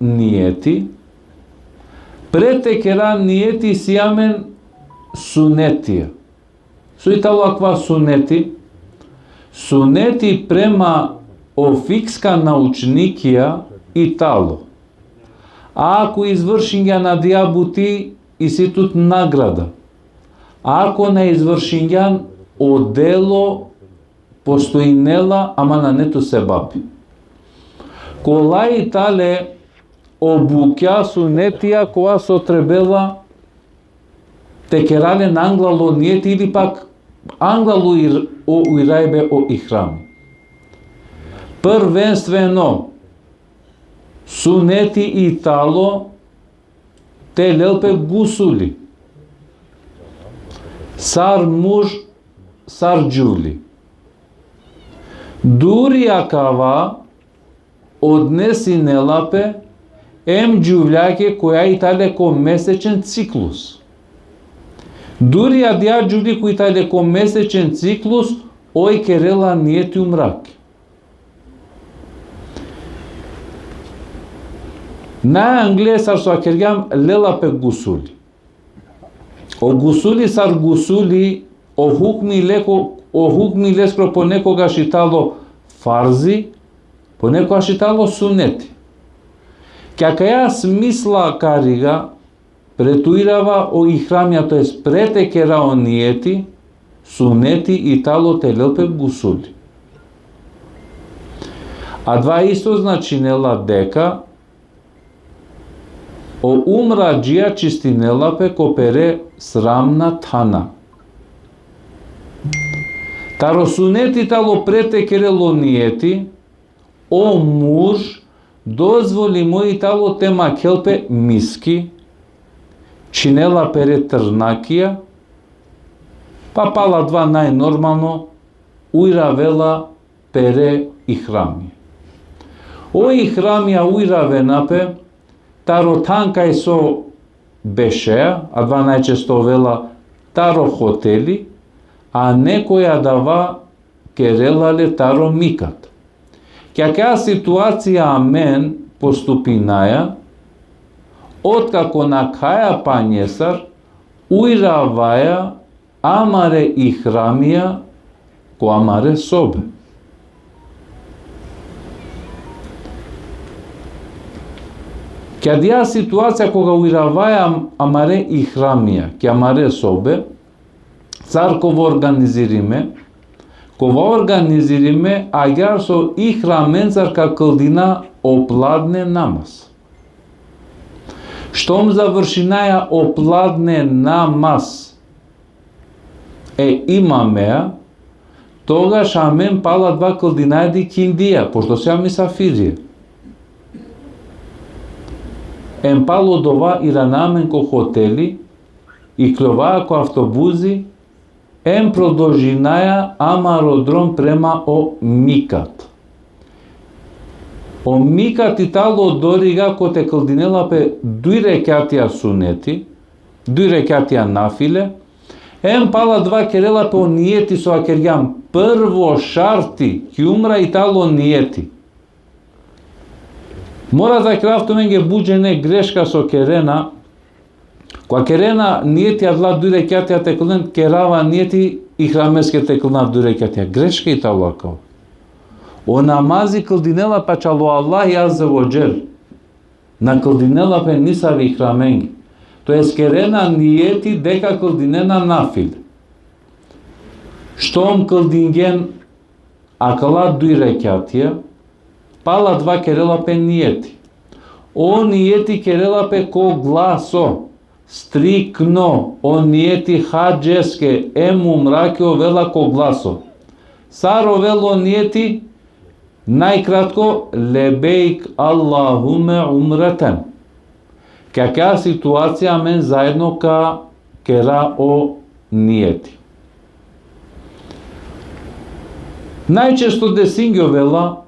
nijeti, pred te kera nijeti si amen sunetija. So i talo akava suneti? Suneti prema o fikska naučnikija i talo: ako izvršingjan adija buti, isi tut nagrada. Ako na izvršingjan, o delo postojinela, ama nane tut sebapi. Kola i tale o bukja sunetija kova so trebela te kera len anglal o nijeti ili pak anglal o ir-, o ujrajbe o ihram? Prvenstveno, suneti i talo te lel pe gusuli. Sar muž, sar džuvli. Duri akava odnesinela pe em džuvljake koja i tale ko mesečen ciklus. Duri adija džuvli koja i tale ko mesečen ciklus, oj kerela nijeti umrake. Najangle sar so vakergjam, lela pe gusuli. O gusuli sar gusuli, o hukmi leko-, o hukmi leskoro ponekogaš i talo farzi, ponekogaš i talo suneti. Ki akaja smisla akariga, pred te ujrava o ihramija, to jest pred te kera o nijeti, suneti i talo te lel pe gusuli. Adava isto značinela deka o umradžija čistinela pe ko pere sramna thana. Taro suneti talo pred te kerel o nijeti, o muž dozvolimo i talo te makhel pe miski, čhinela pere trnakija, pa pala adava najnormalno ujravela pere ihrami. O ihramija ujravena pe taro than kaj so bešea, adava najčesto ovela taro hoteli, a nekoj adava kerela le taro mikat. Ki akaja situacija amen postupinaja, otkako nakhaja panjesar, ujravaja amare ihramija ko amare sobe. Ki adija situacija koga ujravaja amare ihramija ki amare sobe, sar ka ova organizirime? Ka ova organizirime agjaar so ihramencar ka kldina o pladne namaz. Štom završinaja o pladne namaz e imamea, togaš amen pala adava kldinaja ikindija, pošto sijam misafirija. Em palo dova irana amen ko hoteli, ikljovaja ko avtobuzi, em prodolžinaja amaro drom prema o mikat. O mikat i talo doriga kote kldinela pe duj rekjatija suneti, duj rekjatija nafile, em pala dva kerela pe o nijeti so vakergjam, prvo šarti ki umra i talo nijeti. Mora da kerav tumenge but džene greška so kerena, kova kerena nijeti adala duj rekjatija te klnen, kerava nijeti ihrameske te klna duj rekjatija. Greška i talo akava. O namazi kldinela pe čalo Allahi Azze ve Dželle. Na kldinela pe nisavi ihramenge. To jest kerena nijeti deka kldinena nafile. Štom kldingen akala duj rekjatija, pala dva kerela pe nijeti. O nijeti kerela pe ko glaso, striktno, o nijeti hadžeske em umrake ovela ko glaso. Sar ovela o nijeti? Najkratko, lebejk Allahumme umreten. Ki akaja situacija amen zaedno ka kera o nijeti. Najčesto desingjovela,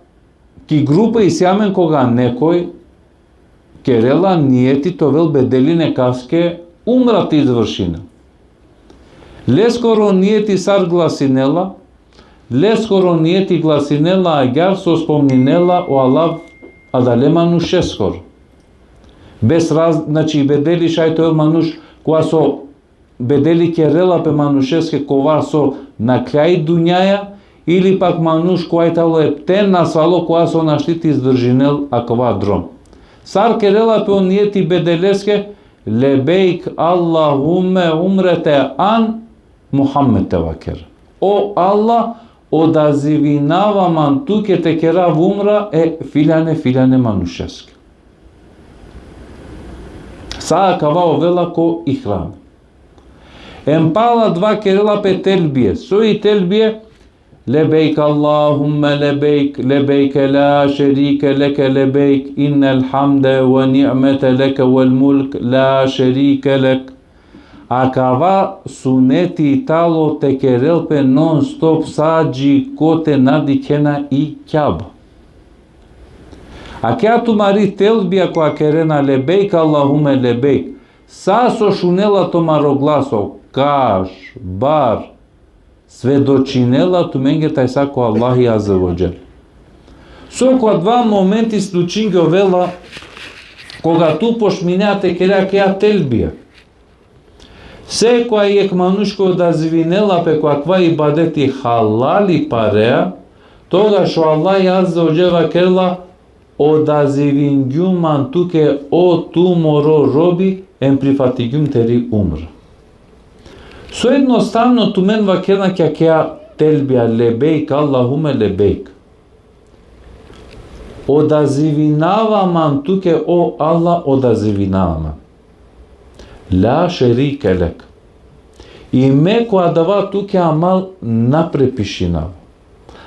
ki grupa isi amen koga nekoj kerela nijeti te ovel bedeli nekaske umra te izvršinel. Leskoro nijeti sar glasinela, leskoro nijeti glasinela agjaar so spomninela o alav adale manušeskoro. Bez raz-, znači, bedeli šaj te ovel manuš kova so bedeli kerela pe manušeske kova so nakhla i dunjaja, ili pak manuš kova i talo epten nasvalo kova so našti te izdržinel akava drom. Sar kerela pe o nijeti bedeleske, lebejk Allahumme umrete an Muhammed te vaker. O Allah, odazivinava man tuke te kerav umra e filjane, filjane manušeske. Sa akava ovela ko ihram. Em pala dva kerela pe telbije. So i telbije? Lebejk Allahumme lebejk, lebejke la šerike leke lebejk, innel hamde ve ni'mete leke vel mulk, la šerike lek. Akava suneti i talo te kerel pe non stop sa dži kote na dikhena i Kjaba. Akaja tumari telbija kova kerena lebejk Allahumme lebejk, sa so šunela tumaro glaso, kaš, bar, svedočinela tumenge tajsa ko Allahi Azze ve Dželle. So ko adava momenti slučingjovela, koga tu pošminea te kere akaja telbija. Sekoj jekh manuš koj odazivinela pe ko akava ibadeti halali parea, togaš o Allahi Azze ve Dželle vakerela, odazivingjum man tuke, o tu moro robi, em prifatingjum teri umra. So ednostavno tumen vakerena ki akaja telbija, lebejk Allahumme lebejk. Odazivinava man tuke, o Allah, odazivinava man. La šerike lek. I me ko adava tuke amal na prepišinava.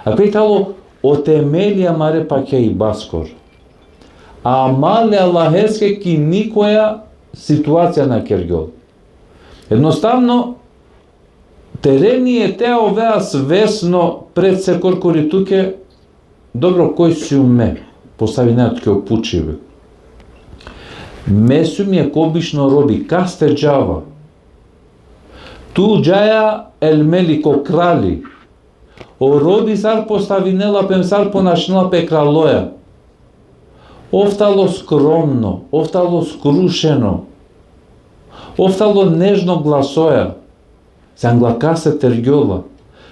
Akava i talo o temeli amare pakja ibaskoro. Amal e Allaheske ki nikoja situacija na kergjol. Ednostavno, tere nijeti te ovea svesno pred sekorkori tuke, dobro, koj sium me, postavinea tuke o pučibe. Me sium jekh obično robi, kaste džava. Tu džaja el melik, o krali. O robi sar postavinela pe, sar ponašinela pe kraloja. Ov talo skromno, ov talo skrušeno, ov talo nežno glasoja. Sa angla kaste tergjola.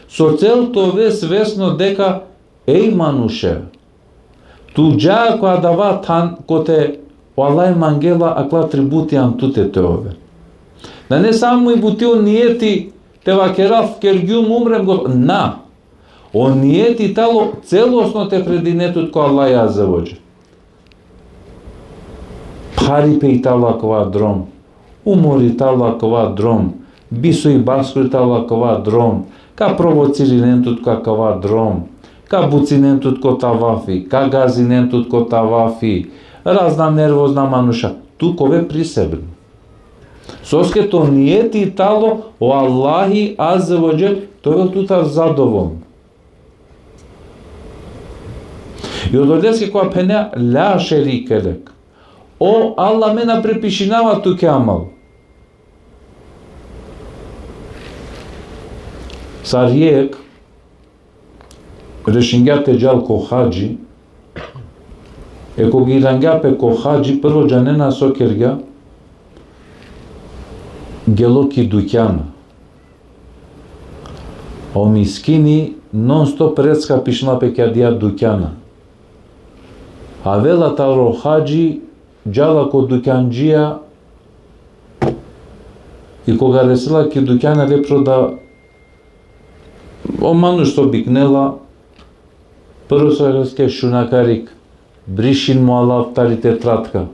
So cel te ove svesno deka, ej manuše, tu dža ko adava than kote o Allah mangela akala atributi an tute te ove. Nane samo i buti o nijeti te vakerav kergjum umre, go-, na. O nijeti talo celosno te predine tut ko Allah Azze ve Dželle. Pharipe i talo akava drom, umori talo akava drom, biso ibaskoro i talo akava drom, ka provocirinen tut ko akava drom, ka bucinen tut ko tavafi, ka gazinen tut ko tavafi, razna nervozna manuša, tu ka ove prisebno. Soske to nijeti talo o Allahi Azze ve Dželle te ovel tutar zadovolno. I odoleske kova phenea la šerike lek. O Allah, me na pripišinava tuke amal. Sar jekh rešingja te džal ko hadži, e koga irangja pe ko hadži, prvo džanena so kergja, gelo ki dukjana. O miskini non stop recka pišinela pe ki adija dukjana. Avela taro hadži, džala ko dukjandžija, i koga resela ki dukjana, le proda, o manuš so biknela, prvo so leske: Šun akarik, brišin mo alav tari tetratka.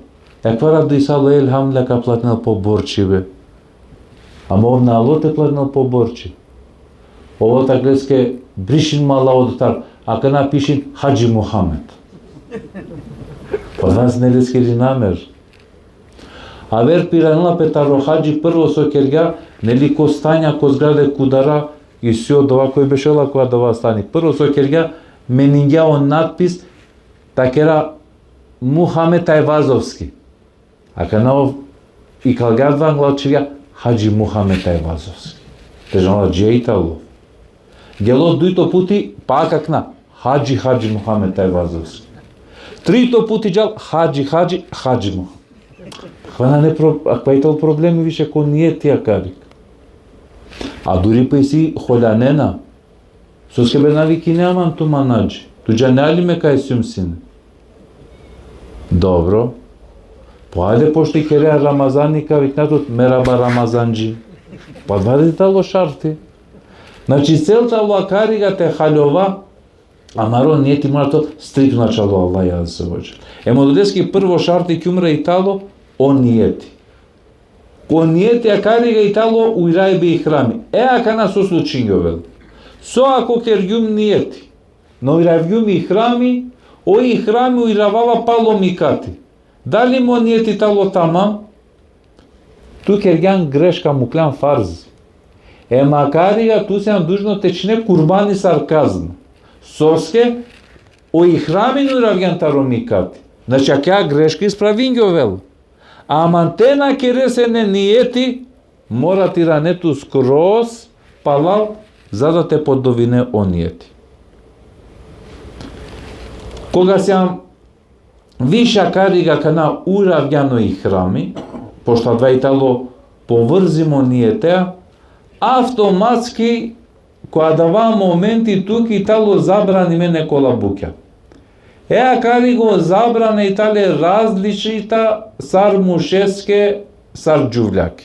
Akava rado disalo, elhamdulillah, ka platinel po borči be. Ama ov na alo te platinel po borči. Ov tak leske: Brišin mo alav odotar, akana pišin Hadži Muhamed. Pa vas ne leskeri namer. Aver piranela pe taro hadži, prvo so kergja, neli, ko stanja, ko zgrade, ko udara, isi odova koj bešela ko adava stani. Prvo so kergja, meningja o natpis, ta kera Muhamed Ajvazovski. Akana ov ikalgja adava angla, čhivgja Hadži Muhamed Ajvazovski. Te džanela dži i talo. Gelo dujto puti, pa akana Hadži, Hadži Muhamed Ajvazovski. Trito puti džal, Hadži, Hadži, Hadži Muhamed. Akava nane pro-, akava i talo problemi više ko nijeti akarik. A duri pa isi holjanena. Soske be na vikinea man tumen Hadži? Tu džanea li me kaj sijum sine? Dobro. Po ajde, pošto i kerea Ramazani, ka vikna tut merhaba Ramazandži. Pa adava i talo šarti. Znači, cel talo akariga te haljova, amaro nijeti mora te striktno ačhalo Allah azze ve dželle. Em odoleske prvo šarti ki umre i talo o nijeti. Ko nijeti akariga i talo o irajbe ihrami. E akana so slučingjovela. So ako kergjum nijeti, na irajvgjum ihrami, o ihrami o iravala palo mikati. Dali mo nijeti talo tamam? Tu kergjan greška, mukljan farz. Em akariga tu sijan dužno te čhine kurbani sar kazna. Soske o ihrami na iravgjan taro mikati. Znači, akaja greška ispravingjovela. Ama te na kere sine nijeti, mora te irane tu skroz palal, za da te podovine o nijeti. Koga sijan više akariga akana o iravgjan o ihrami, pošto adava i talo povrzimo nijetea, avtomatski ko adava momenti tuke i talo zabranime nekola bukja. E akariga o zabrane i tale različita sar mušeske, sar džuvljake.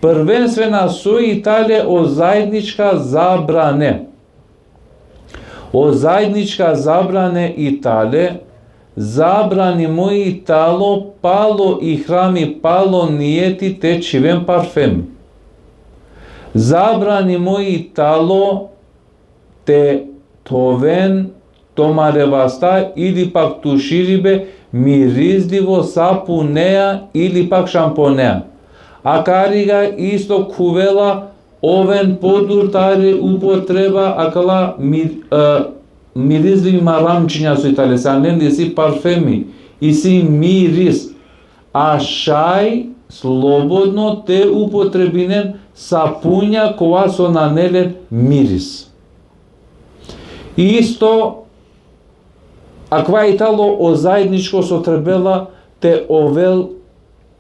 Prvenstvena so i tale o zajednička zabrane. O zajednička zabrane i tale, zabranimo i talo palo ihrami, palo nijeti te čhiven parfemi. Zabranimo i talo te thoven tumare vasta ili pak tuširibe mirizlivo sapunea ili pak šamponea. Akariga isto khuvela oven podur tari upotreba akala mir-, e, mirizlivi maramčinja so i tale, sar len isi parfemi, isi miris. A šaj slobodno te upotrebinen sapunja kova so nane len miris. Isto, akava i talo o zajedničko so trebela te ovel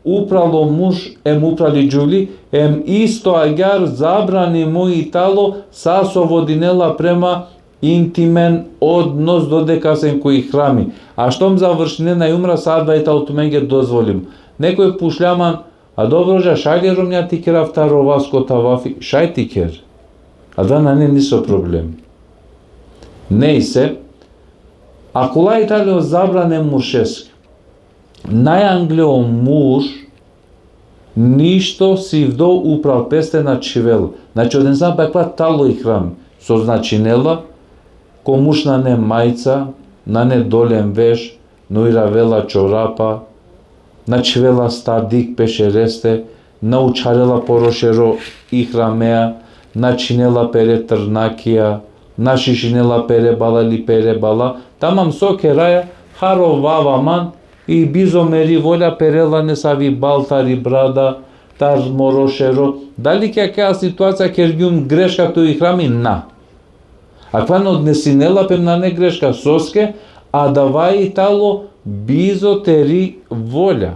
upral o muž em upral i džuvli, em isto agjaar zabranimo i talo sa so vodinela prema intimen odnos dodeka sen ko ihrami. A štom završinena i umra, sa adava i talo tumenge dozvolimo. Nekoj pučlja man: A dobro, dža, šaj li romnja te kerav taro vas ko tavafi? Šaj te ker. Adava nane niso problem. Nejse, akala i tale o zabrane muršeske. Najangle o murš ništo sivdo upral peste na čhivel. Znači, oden san pakla talo ihram, so značinela, ko murš nane majca, nane dolen veš, na iravela čorapa, na čhivela stadik pe šereste, na učharela poro šero ihramea, na čhinela pere trnakija, na šišinela pere bala ili pere bala, tamam so keraja, harovav aman, i bizo meri volja perela nesavi bal tari brada, tar moro šero. Dali ki akaja situacija kergjum greška to ihrami? Na. Akava na odnesinela pe, nane greška, soske adava i talo bizo teri volja.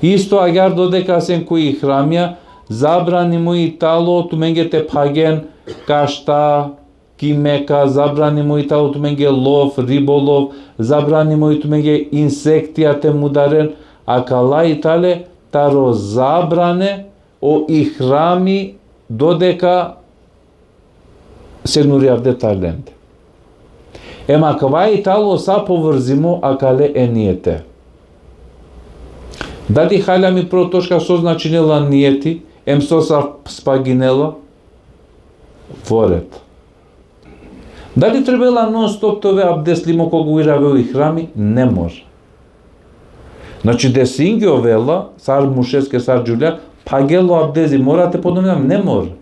Isto agjaar dodeka sen ko ihramija, zabranimo i talo tumenge te phagen kašta ki Meka, zabranimo i talo tumenge lov, ribolov, zabranimo i tumenge insektija te mudaren, akala i tale taro zabrane o ihrami dodeka sen uri avde tar lende. Em akava i talo sa povrzimo akale e nijete. Dali haljam i protočka so značinela nijeti, em so sa spaginela? Voret. Dali trebela non stop te ove abdeslimo koga ujrave o ihrami? Ne mora. Znači, desingjovela, sar mušeske, sar džuvlja, phagela o abdezi, mora te ponovinav? Ne mora.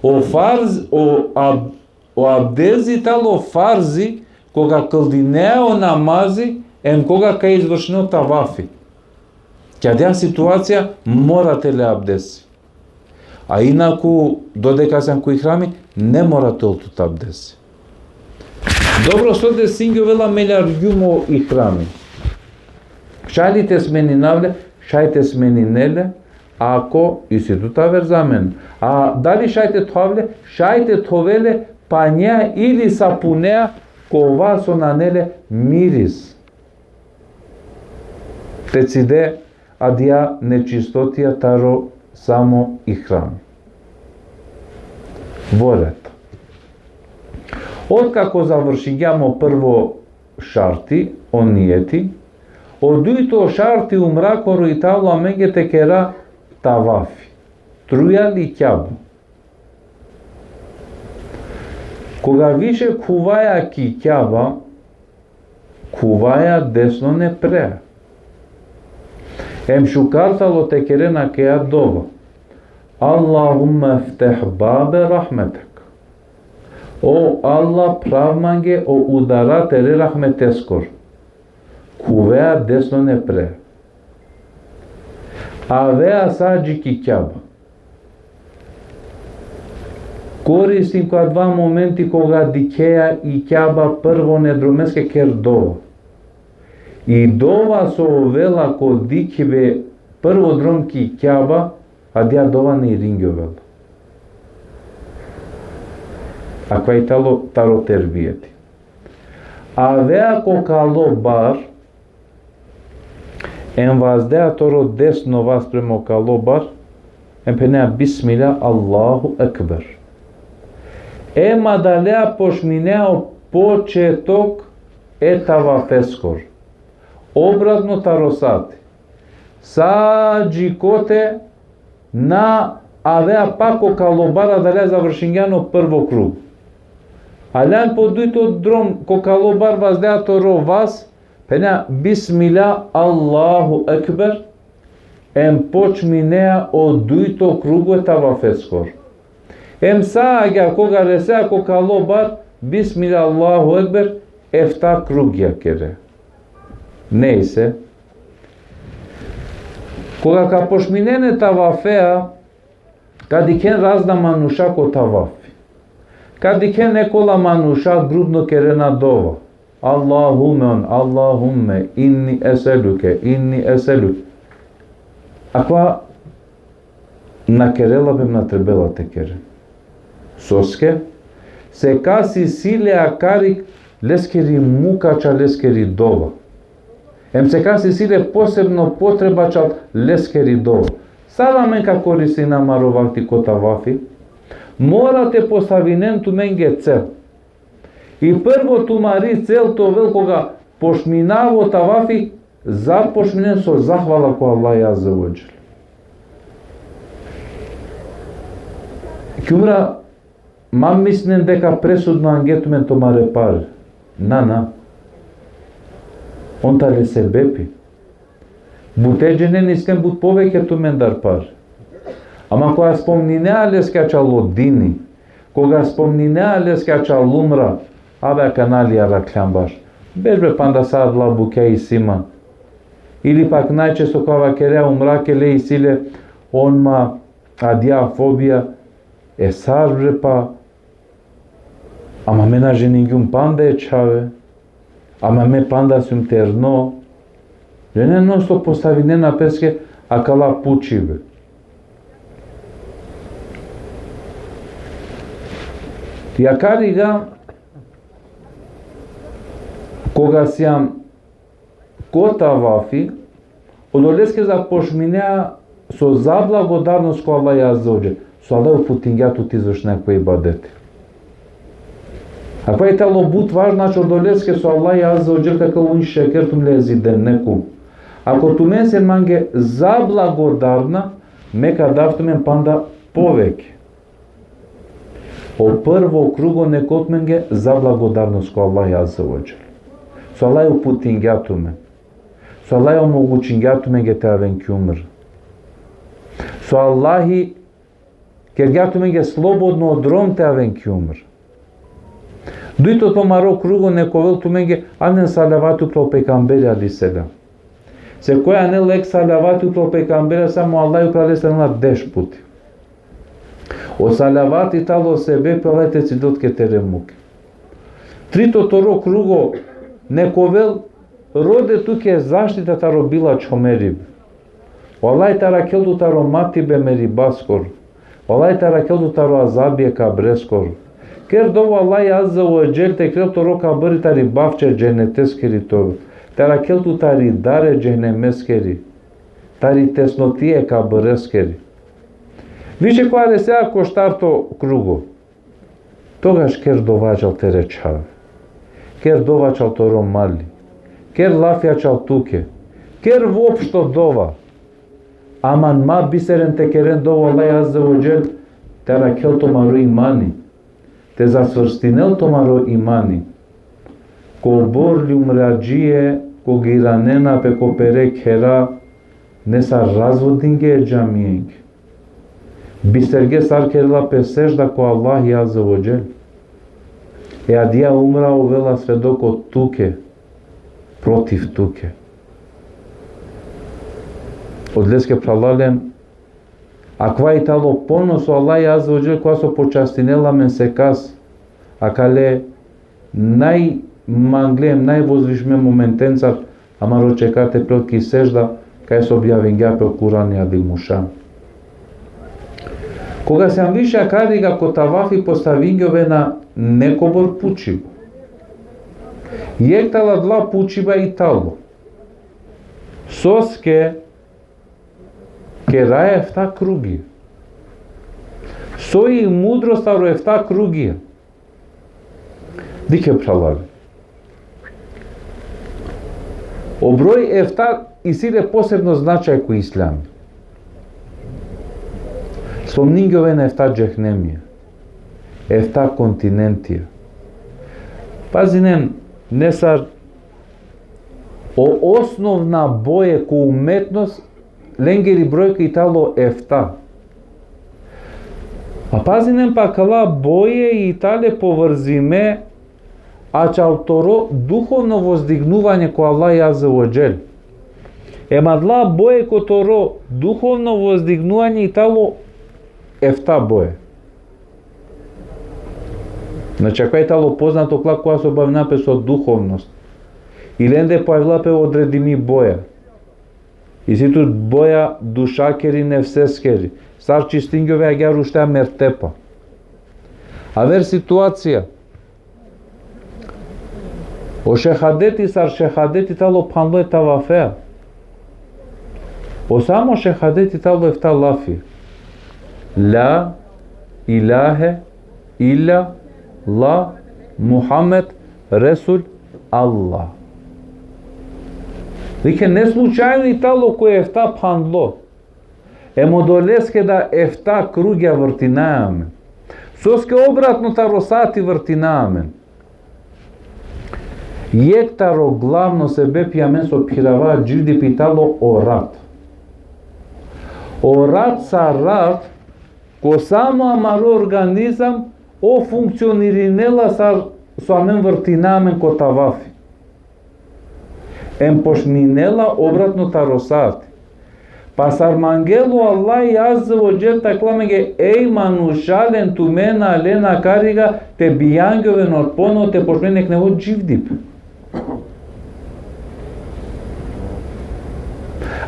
O farz, o ab-, o abdezi talo farzi, koga kldinea o namazi, em koga ka izvršinea o tavafi. Ki adaja situacija mora te le abdesi. A inaku, dodeka sen ko ihrami, ne mora te ol tut abdesi. Dobro, so desingjovela me largjum o ihrami. Šaj li te smeninav le? Šaj te smenine le, ako isi tut aver zamen. A dali šaj te thovav le? Šaj te thove le panjea ili sapunea kova so nane le miris. Te cide adija nečistotija taro samo ihram. Voret. Otkako završingjam o prvo šarti, o nijeti, o dujto šarti umrakoro i talo amenge te kera tavafi. Truja li Kjaba. Koga više khuvaja ki Kjaba, khuvaja desno nepre. Em šukar talo te keren akaja dova. Allahumme fteh babe rahmetek. O Allah, phrav mange o udara tere rahmeteskor. Khuvea desno nepre. Avea sa dži ki Kjaba. Koristim ko adava momenti koga dikhea i Kjaba, prvo ne dromeske ker dova. I dova so ovela ko dikhibe prvo drom ki Kjaba, adija dova na iringjovela. Akava i talo taro terbijeti. Avea ko kalo bar, em vazdea toro desno vas prema o kalo bar, em phenea Bismillah, Allahu Ekber. Em adalea počminea o početok e tavafeskor. Obratno taro sati. Sa dži kote na avea pak ko kalo bar, adalea završingjan o prvo krug. Aljan po dujto drom ko kalo bar, vazdea toro vas, phenea Bismillah, Allahu Ekber, em počminea o dujto krugo e tavafeskor. Em sa agjaar koga resea ko kalo bar, Bismillah, Allahu Ekber, efta krugja kere. Nejse. Koga ka počminen e tavafea, ka dikhen razna manuša ko tavafi. Ka dikhen nekola manuša grudno kerena dova. Allahumme, on, Allahumme, inni eseluke, inni eseluke. Akava na kerela pe, na trebela te keren. Soske? Sekas isi le akarig leskeri muka, čak leskeri dova. Em sekas isi le posebno potreba čak leskeri dova. Sar amen ka koristina amaro vakti ko tavafi? Mora te postavinen tumenge cel. I prvo tumari cel te ovel koga počminava o tavafi, započminen so zahvala ko Allah Azze ve Dželle. Ki umra ma mislinen deka presudno ange tumen tumare pare. Na, na. On tale sebepi. Bute džene isi len but poveke tumendar pare. Ama koga spomninea leske ačhalo dini, Koga spomninea leske ačhal umra, abe akana li arakhljam baš. Berš bre, panda sa adala bukja isi man. Ili pak najčesto koga vakerea umra, kele isi le on ma adija fobija, e sar bre pa, ama me na ženingjum panda e čhave, ama me panda sijum terno. Džene, non stop postavinena peske akala pučibe. Akariga, koga sijam ko tavafi, odoleske započminea so zablagodarnost ko Allahi Azze ve Dželle. So Allah uputingja tut te izvršine ko ibadeti. Akava i tano but važno, znači, odoleske so Allahi Azze ve Dželle ka vakerel: "Ve in šekertum le ezidennekum." Ako tumen sen mange zablagodarna, me ka dav tumen panda poveke. O prvo krugo nek ol tumenge zablagodarnost ko Allahi Azze ve Dželle. So Allahi uputingja tumen. So Allahi omogučingja tumenge te aven ki umra. So Allahi kergja tumenge slobodno drom te aven ki umra. Dujto tumaro krugo nek ovel tumenge, anen salavati upral pejgamberi alejhi selam. Se koj anel jekh salavati upral pejgamberi, samo Allahi upral leste anela deš puti. O salavati tano sebepi o Allahi te cidel tuke tere muke. Trito toro krugo nek ovel: rode tuke zaštita taro bilo čhomeribe. O Allahi te arakhel tut taro matibe meribaskoro. O Allahi te arakhel tut taro azabi e kabreskoro. Ker dova o Allahi Azze ve Dželle te kerel toro kabri tari bavče dženeteskiri te ovel. Te arakhel tut tari dare džehenemeskiri. Tari tesnoti e kabreskiri. Više kova resea ko štarto krugo. Togaš ker dova ačhal tere čhave. Ker dova ačhal toro mali. Ker lafija ačhal tuke. Ker voopšto dova. Aman ma biseren te keren dova o Allahi Azze ve Dželle te arakhel tumaro imani. Te zacvrstinel tumaro imani. Kobor li umradžije, koga iranena pe ko pere khera, nesar razvodinge e džamienge. Bisterge sar kerela pe sežda ko Allahi Azze ve Dželle. E adija umra ovela svedoko tuke, protiv tuke. Odoleske phralalen, akava i tano ponos o Allahi Azze ve Dželle, kova so počastinela amen sekas, akale najmangle, najvozvišime momentencar, amaro čekate prel ki sežda, kaj so objavingja pe o Kurani Azimušan. Koga sijam više akariga ko tavafi, postavingjovena nekobor pučiba. Jekh taro adala pučiba i tano. Soske keraja efta krugija? So i mudrost taro efta krugija? Dikhe phralalen. O broj efta isi le posebno značaj ko islami. Spomningjovena efta džehenemija, efta kontinentija. Pazinen, nesar o osnovna boje ko umetnost, lengiri brojka i tano efta. A pazinen pa, akala boje i tane povrzime ačhal toro duhovno vozdignuvanje ko Allahi Azze ve Dželle. Em adala boje ko toro duhovno vozdignuvanje i tano efta boje. Znači, akava i tano poznato, akala kova so bavina pe so duhovnost. I lende pojavila pe odredimi boja. Isi tut boja dušakeri, nefseskeri. Sar čistingjove, agjaar uštea mertepa. Aver situacija. O šehadeti, sar šehadeti tano phanlo e tavafea. O samo šehadeti tano efta lafi. La ilahe illa Allah Muhammed Resul Allah. Dikhe, ne slučajno i tano ko efta phanlo. Em odoleske da efta krugja vrtinaja amen. Soske obratno taro sati vrtinaja amen. Jekh taro glavno sebepi amen so phirava dživdipe i tano o rat. O rat sar rat, ko samo amaro organizam, o funkcionirinela sar so amen vrtina amen ko tavafi. Em počminela obratno taro sati. Pa sar mangela o Allah azze ve dželle te vakerel amenge, ej manuša, len tumen, alen akariga, te bijangjoven otponovo, te počminen jekh nevo dživdipe.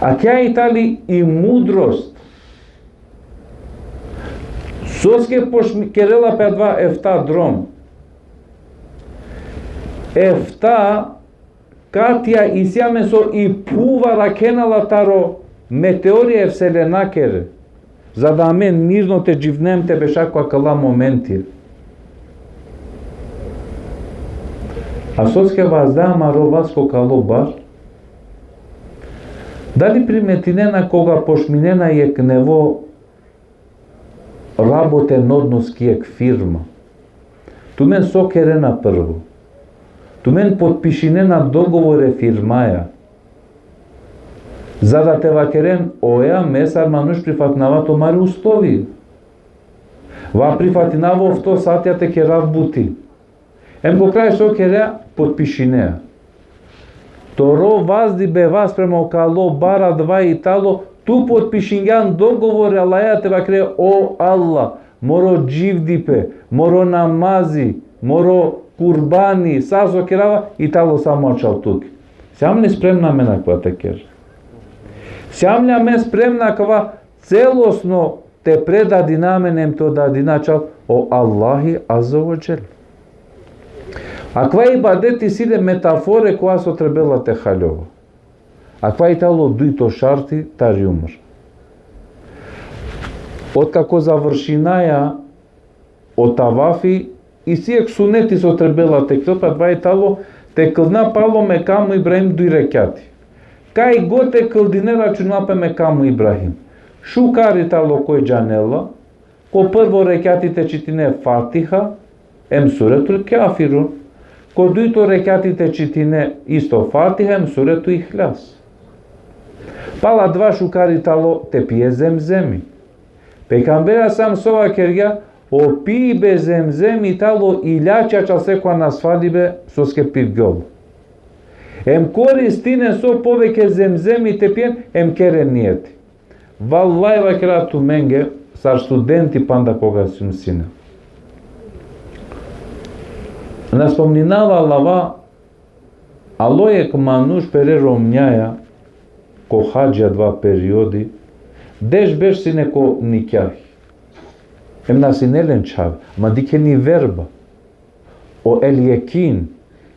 Akaja i tali i mudrost. Soske počmi-, kerela pe adava efta drom. Efta katija isi amen so i phuv arakhena la taro meteorija e vselenakere. Za da amen mirno te dživdinem te beša ko akala momenti. A soske vazda amaro vas ko kalo bar? Dali primetinena koga počminena jekh nevo raboten odnos ki jekh firma? Tumen so kerena prvo? Tumen potpišinena dogovor e firmaja. Za da te vakeren, oja, me sar manuš prifatinava tumare uslovi. Va prifatinava ofto satja te kerav buti. Em ko kraj so kerea, potpišinea. Toro vazdibe vas prema o kalo bar adava i talo, tu potpišingjan dogovor e Allaheja te vakere, o Allah, moro dživdipe, moro namazi, moro kurbani, sa so kerava, i talo samo ačhal tuke. Sijam li spremna amen akava te ker? Sijam li amen spremna akava celosno te predadina amen em te odadina ačhal o Allahi azze ve dželle? Akava ibadeti isi le metafore kova so trebela te haljova. Akava i talo dujto šarti tari umr. Otkako završinaja o tavafi, isi jekh suneti so trebela te kljol, adava i talo te kldina palo mekamu Ibrahim duj rekjati. Kaj god te kldine, računela pe mekamu Ibrahim. Šukar i talo koj džanela, ko prvo rekjati te čitine Fatiha, em Suretul Kafirun. Ko dujto rekjati te čitine isto Fatiha, em Suretul Ihlas. Pala adava šukar i talo te pije zemzemi. Pejgamberi sam so vakergja, o pibe zemzemi talo ilači ačhal sekoja nasvalibe soske pirgjol. Em koristinen so poveke zemzemi te pijen, em keren nijeti. Vallahi vakera tumenge, sar studenti panda koga sum sine. Na spomninava lava, alo jekh manuš pere romnjaja, ko hadži adava periodi, deš berš sine ko nikjahi. Em na sine len čhave, ama dikhen i verba. O el jekin,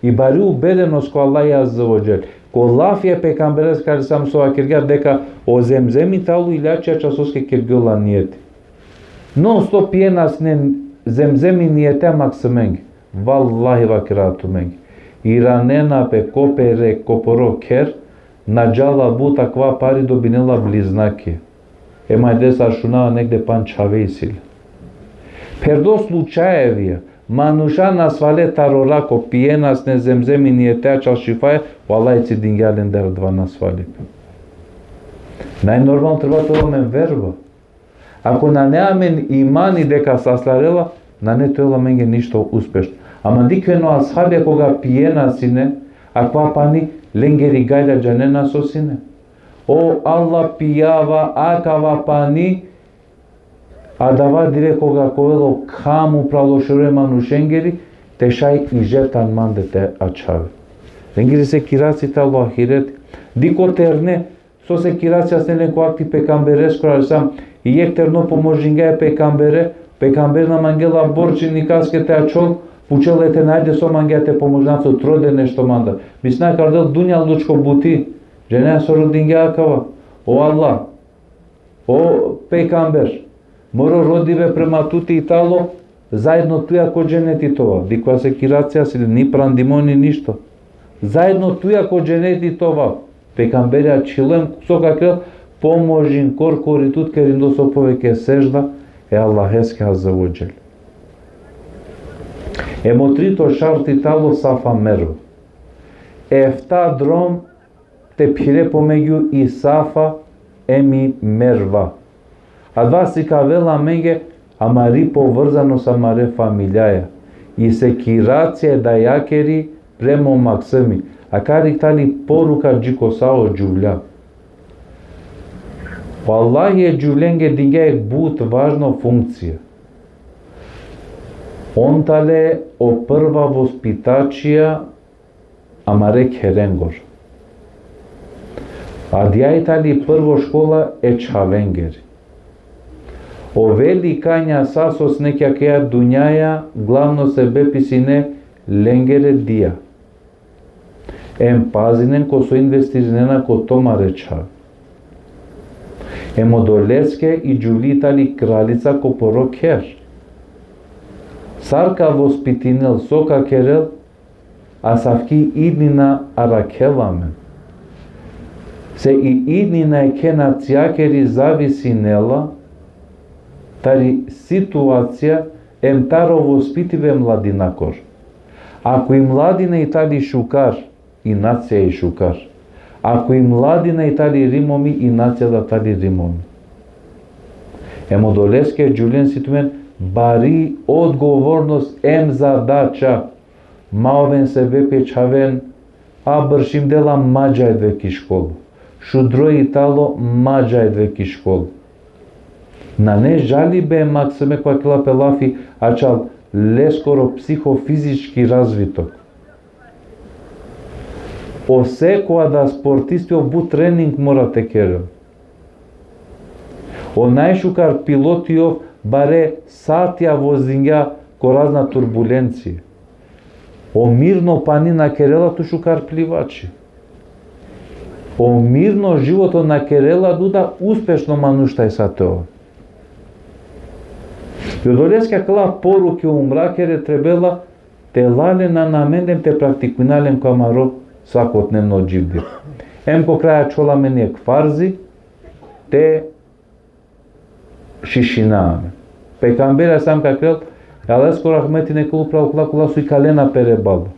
i bari ubedenost ko Allahi azze ve dželle. Ko lafi e pejgambereske alejhi selam so vakergja deka o zemzemi talo ilači ačhal soske kergjola nijeti. Non stop pijena sine zemzemi, nijetea maksumenge. Vallahi vakera tumenge. Iranena pe ko pere, ko poro kher, na džala but, akava pari dobinela bliznaki. Em ajde sar šunava negde pandž čhave isi le. Pherdo slučajevija, manuša nasvale taro rako, pijena sine zemzemi, nijetea ačhal šifaja, vallahi cidingja lendar adava nasvalipe. Najnormalno treba te ovel amen verba. Ako nane amen imani deka saslarela, nane te ovel amenge ništo uspešno. Ama dikhen o ashabija koga pijena sine, akava pani lengeri gajla džanena so sine. O Allah, pijava akava pani, adava dive koga ka ovel o kham upral o šero e manušengeri, te šaj i žetan mande te ačhave. Lengiri sekiracija talo ahiret. Dikh o terne, so sekiracija sine len ko vakti pejgambereskoro alejhi selam, i jekh terno pomožingja e pejgambere, pejgamberi na mangela borči nikaske te ačhol, pučela e terne, ajde so mangea te pomožinav, so tro de nešto manda. Mislinea ka rodel dunjalučko buti, džanea so rodingja akava. O Allah, o pejgamber, moro rodibe prema tute i talo, zaedno tuja ko dženeti te ova. Dikh kova sekiracija sine, ni prandimo ni ništo. Zaedno tuja ko dženeti te ova. Pejgamberi ačhilo em so ka kerel, pomožin korkori tut kerindo so poveke sežda e Allaheske azze ve dželle. Em o trito šarti talo Safa Merva. Efta drom te phire pomegju i Safa em i Merva. Adava sikavela amenge amari povrzanost amare familijaja, i sekiracija e dajakeri prema o maksumi. Akari tali poruka dži ko sa o džuvlja. O Allahi e džuvlenge dingja jekh but važno funkcija. On tale o prva vospitačija amare kherengor. Adija i tali prvo škola e čhavengeri. O velikanja sa so sine ki akaja dunjaja, glavno sebepi sine lengere dija. Em pazinen ko so investirinena ko tumare čhave. Em odoleske i džuvli tali kralica ko poro kher. Sar ka vospitinel, so ka kerel, asavki idnina arakhela amen. Se i idnina e khenacijakeri zavisinela tari situacija em taro vospitibe mladinakor. Ako i mladina i tali šukar, i nacija i šukar. Ako i mladina i tali rimomi, i nacija da tali rimomi. Em odoleske džuvlen si tumen bari odgovornost em zadača. Ma oven sebepi e čhaven, a bršim dela, ma džajde ki škola. Šudro i talo, ma džajde ki škola. Nane žalibe maksime ko akala pe lafi, ačhal leskoro psihofizički razvitok. O sekova da sportisti o but trening mora te kerel. O najšukar piloti ov bare satja vozingja ko razna turbulencije. O mirno pani na kerela tu šukar plivači. O mirno životo na kerela tu da uspešno manuš taj sa te ov. I odoleske akala poruke umrakere trebela te la len ano amende em te praktikujna len ko amaro svakodnevno dživdipe. Em ko kraj ačhola amen jekh farzi, te šišina amen. Pejgamberi alejhi selam ka kerel, e Allaheskoro rahmeti neka ovel upral kola kola so ikalena pere bala.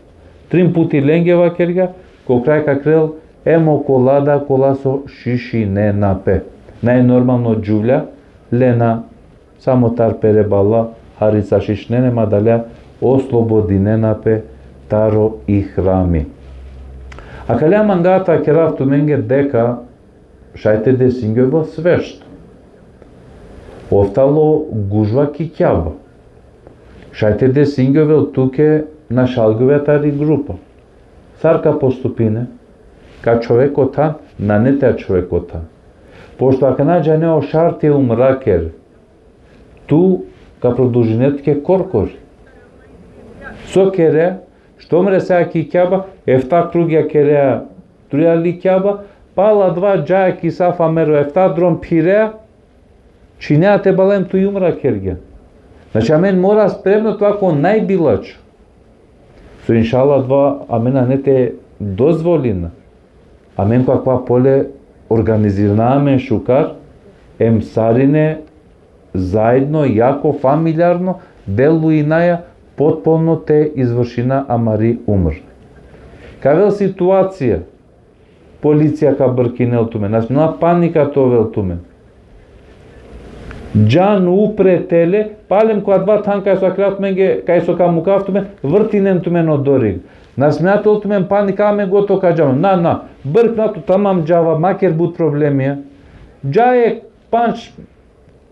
Trin puti lenge vakergja, ko kraj ka kerel, em okola da kola so šišinena pe. Naj normalno džuvlja lena samo tar pere bala harica šišinena, em adalea oslobodinena pe taro ihrami. Akalea manga te vakerav tumenge deka šaj te desingjovel svešt. Ov tano gužva ki Kjaba. Šaj te desingjovel tuke našalgjove tari grupa. Sar ka postupine? Ka ačhove ko than? Nane te ačhove ko than. Pošto akana džane o šarti umrakere, tu ka produžine tuke korkori. So kere, štom resea ki Kjaba, efta krugja kerea trujal i Kjaba, pala adava džaja ki Safa Merva, efta drom phirea, čhinea te bala em tu i umra kergja. Znači, amen mora spremno te ova ko najbilačho. So inšallah adava amen nane te dozvolina. Amen ko akava pole organizirina amen šukar, em sarine zaedno, jako familijarno, delujinaja potpuno te izvršina amari umra. Ka avel situacija, policija ka brkinel tumen, na smela panika te ovel tumen. Džan upre tele, palem ko adava than kaj so ka kerav tumenge, kaj so ka mukav tumen, vrtinen tumen odorig. Na smela te ovel tumen panika, amen gotovo ka džam. Na, na, brkna tu, tamam, džava, ma ker but problemija. Džaja pandž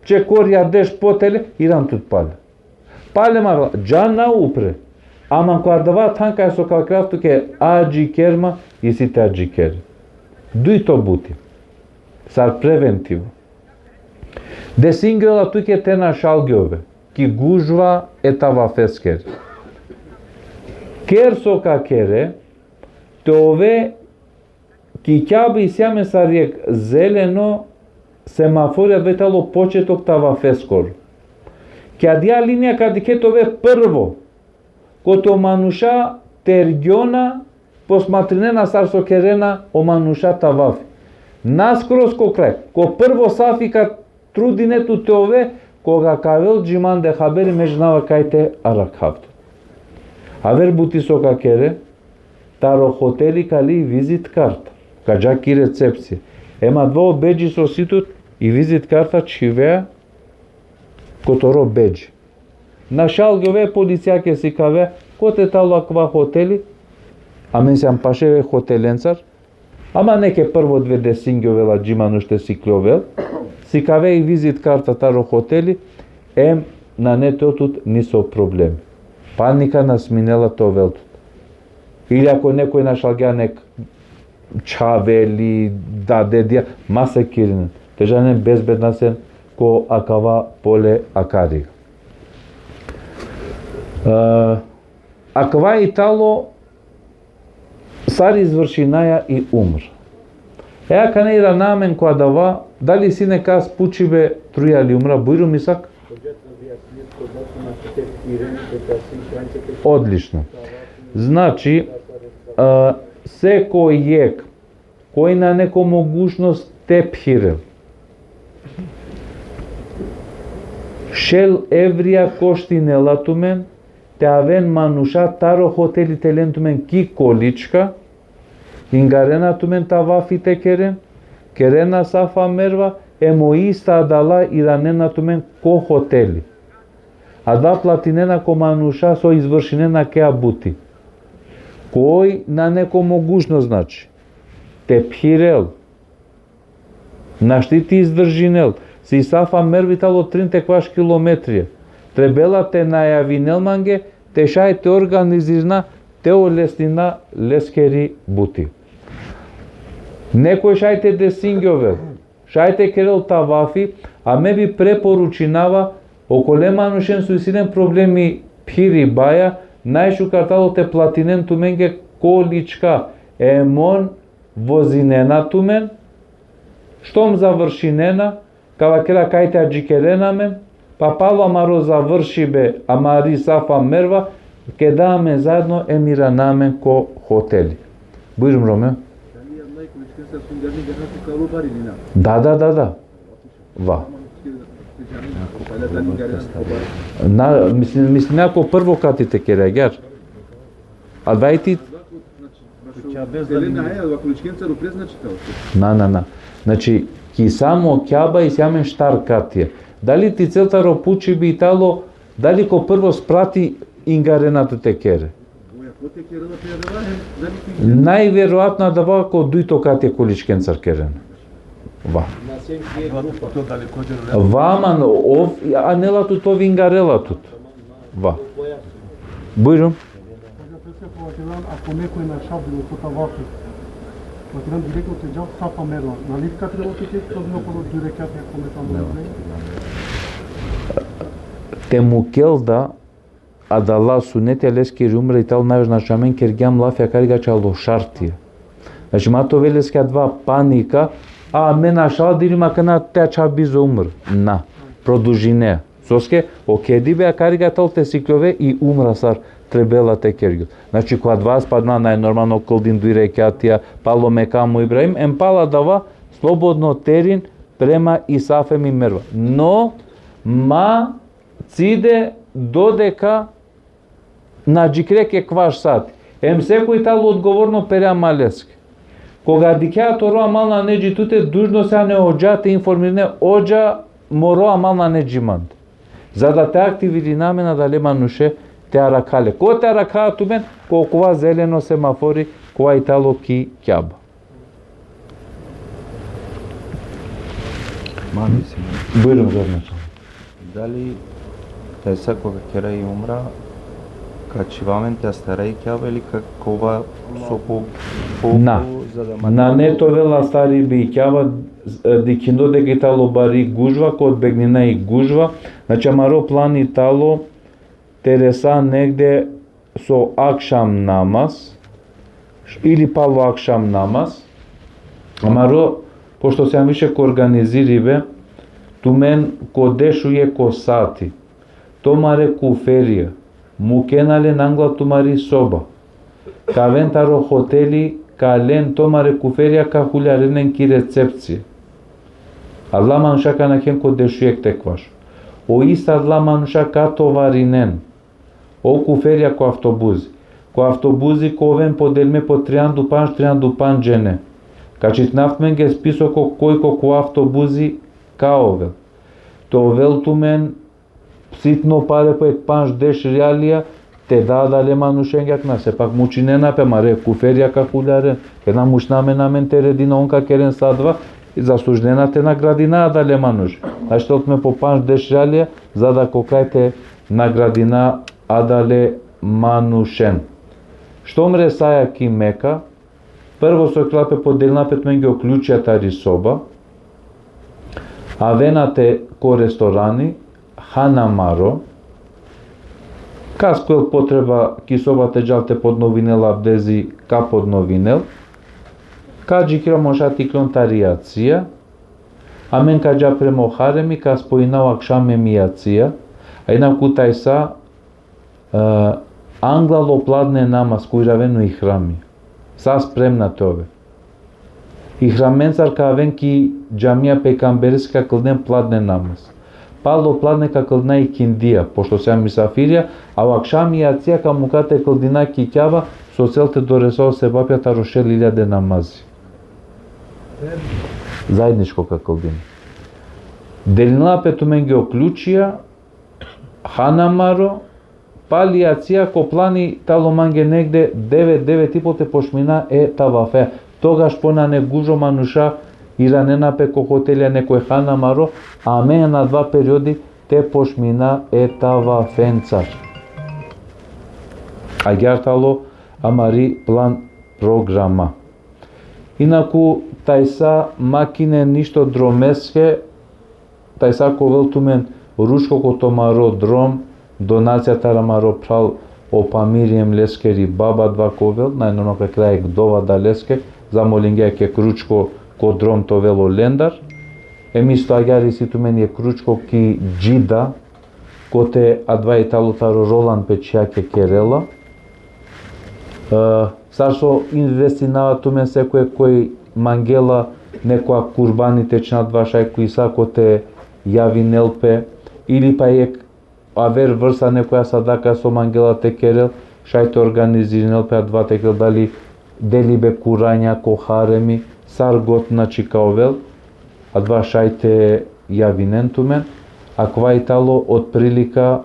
čekorja, deš potele, iran tut pale. Pale marla, džan na upre. Ama ko adava than kaj so ka kerav tuke adžikerma, isi te adžikere. Dujto buti. Sar preventivo. Desingjola tuke te našalgjove ki gužva e tavafeskeri. Ker so ka kere, te ove ki Kjaba, isi amen sar jekh zeleno semafori, adava i tano početok tavafeskoro. Ki adija linija ka dikhe te ove prvo, kote o manuša tergjona, posmatrinena sar so kerena o manuša tavafi. Na skroz ko kraj, ko prvo safi ka trudine tu te ove, koga ka avel dži mande haberi, me džanava kaj te arakhav tut. Aver buti so ka kere, taro hoteli ka lel i vizit karta, ka dža ki recepcija. Em adava o bedži so si tut, i vizit karta čhivea Kotoro bedž. Našalgjove, policijake sikave, kote talo akava hoteli, amen sijam paše hotelencar, ama neke prvo dve desingjovela dži manuš te sikljovel, sikave i vizit karta taro hoteli, em nane te ovel tut niso problem. Panika na sminela te ovel tut. Ili ako nekoj našalgja nek čhave ili dadedija, ma sekirinen. Te džanen bezbedna sen ko akava pole akariga. E, akava i talo sar izvršinaja i umra. E, akana irana amen ko adava, dali isi nekas pučibe trujal i umra, bujrum Isak? Odlično. Znači, e, sekoj jekh koj nane ko mogućnost te phirel. Šel evrija koštinela tumen, te aven manuša taro hoteli te len tumen ki količka, ingarena tumen tavafi te keren, kerena Safa Merva, em o ista adala iranena tumen ko hoteli. Adava platinena ko manuša so izvršinena kea buti. Koj nane ko mogućnost, znači, te phirel, našti te izdržinel, si Safa Merva i talo trin tekvaš kilometrija. Trebela te najavinel mange, te šaj te organizirina, te olesnina leskeri buti. Nekoj šaj te desingjovel, šaj te kerel tavafi, a me bi preporučinava, okole manušen so isi len problemi phiribaja, najšukar talo te platinen tumenge količka, em on vozinena tumen, štom završinena, ka vakera kaj te adžikerena amen, pa palo amaro završibe, amari Safa Merva, keda amen zaedno em irana amen ko hoteli. Bujrum, Romeo. Da, da, da, da. Va. Na, mislim, mislim, ako prvo kati te kere, agjaar. A dvaj ti Na, na, na. Znači, ki samo Kjaba isi amen štar katija. Dali ti cel taro pučibe i talo, dali ko prvo sprati ingarena tut te kere? Najverojatno adava ko dujto kati količkencar kerena. Va. Va, man, ov anela tut, ov ingarela tut. Va. Bujrum. Ako nekoj našaldi ko tavafi, vakeran direktno te džal Safa Merva. Nali ka trebalo te kerel, to zna, okolo duj rekjatija, ako me tamo ne. Te mukel da adala sunetja leskiri umra i talo najvažno, znači, amen kergjam lafi akariga čalo šartija. Znači, ma te ovel leske adava panika, a me našaldiljum, akana te ačhav bizo umra. Na, produžine. Soske, o kedibe akariga talo te sikljove i umra sar trebela te kergjol. Znači, ko adava spadna najnormalno kldin duj rekjatija, palo mekamu Ibrahim, em palo adava slobodno terin prema i Safa em i Merva. No, ma cide dodeka na džikre ke kvaš sati. Em sekoj talo odgovorno pere amaleske. Koga dikhea toro amal nane dži tute, dužno sijane odža te informirine: odža, moro amal nane dži mande. Za da te aktivirina amen adale manuše te arakha le. Ko te arakha tumen, ko kova zeleno semafori, kova i talo ki Kjaba. Ma, mislim. Bujrum, gradonačelnik. Dali te sa koga kera i umra, ka čhiva amen te astara i Kjaba ili ka kova so po, po, na, po, za da ma nane te ovel astaribe i Kjaba, e, dikhindo deka i talo bari gužva, ka odbegnina i gužva, znači, amaro plani talo te resa negde so akšam namaz, ili palo akšam namaz, amaro, pošto sijam više ko organiziribe, tumen ko dešujekh o sati, tumare kuferija, mukena len angla tumari soba, ka aven taro hoteli, ka len tumare kuferija, ka huljarinen len ki recepcija. Adala manuša ka nakhen ko dešujekh te kvaš. O ista adala manuša ka tovarinen o kuferija ko avtobuzi. Ko avtobuzi ka oven podelime po trianda u pandž, trianda u pandž džene. Ka čitinav tumenge spisoko koj ko kova avtobuzi ka ovel. Te ovel tumen sitno pare, po jekh pandž deš rialija, te da adale manušenge akana, sepak mučinena pe, amare kuferja ka huljaren, keda mučna amen, amen te redina, on ka keren sa adava, zaslužnena te nagradina adale manuš. Naštel tumen po pandž deš rialija, za da ko kraj te nagradina adale manušen. Štom resaja ki Meka, prvo so kerela pe, podelina pe tumenge o ključija tari soba, avena te ko restorani, hana amaro, kas ka ovel potreba ki soba te džal te podnovinel abdezi, ka podnovinel, ka džikera manuša te iklon tari jacija, amen ka dža prema o haremi, ka spojina o akšam em jacija, a inaku tajsa, e, anglal o pladne namaz, kuri aven o ihrami. Sa spremna te ove. Ihramencar ka aven ki džamija pejgambereske, ka klden pladne namaz. Palo pladne ka kldina ikindija, pošto sijam misafirja, a o akšam jacija ka muka te kldina ki Kjaba, so cel te doresa o sevapja taro šel iljade namazi. Zajedničko ka kldina. Delina pe tumenge o ključija, hana amaro, pali jacija ko plani talo mange negde devet, devet i po te pošmina e tavafe. Togaš po nane gužo, manuša iranena pe ko hotelja, nekoj hana amaro, amen adava periodi te pošmina e tavafencar. Agjaar talo amari plan programa. Inaku tajsa ma kinen ništo dromeske, tajsa ka ovel tumen ručko ko tumaro drom, donacija taro amaro phral o Pamiri em leskeri baba, adava ka ovel, najnormalno ka kera jekh dova adaleske, zamolingja jekh ručko ko drom te ovel olendar. Em isto agjaar isi tumen jekh ručko ki Džida, kote adava i talo taro Roland Pećijake kerela. E, sar so investinava tumen, sekoj koj mangela nekoja kurbani te čhinel, adava šaj ko Isako te javinel pe, ili pa jekh aver vrsta nekoja sadaka so mangela te kerel, šaj te organizirinel pe adava te kerel, dali delibe Kuranja ko haremi, sar god, znači, ka ovel, adava šaj te javinen tumen, akava i talo otprilika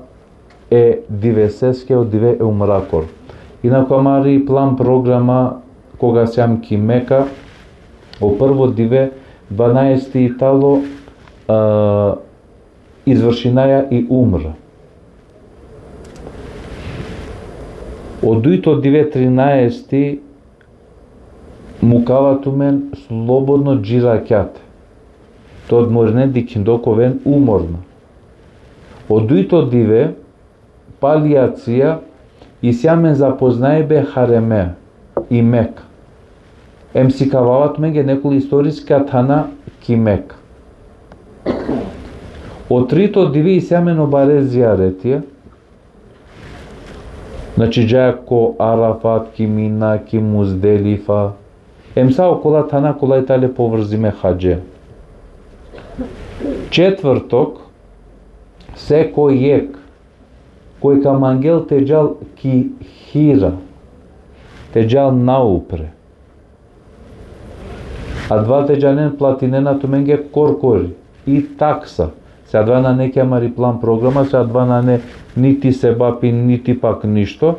e diveseske, o dive e umrakoro. Inaku amari plan programa koga sijam ki Meka, o prvo dive, dvanaesti i talo, a, izvršinaja i umra. O dujto dive, trinaesti, mukava tumen slobodno dži rakjate. Te odmorinen, dikhindo ka oven umorna. O dujto dive, pali jacija, isi amen zapoznajbe hareme i Meka. Em sikavava tumenge nekol istoriska thana ki Meka. O trito dive isi amen o bare zijaretija. Znači, džaja ko Arafat, ki Mina, ki Muzdelifa. Em sa okola thana kola i tale povrzime hadže. Četvrtok, sekoj jekh koj ka mangel te džal ki Hira, te džal naupre. Adava te džanen, platinena tumenge korkori i taksa. Se adava nane ki amari plan programa, se adava nane niti sebapi, niti pak ništo.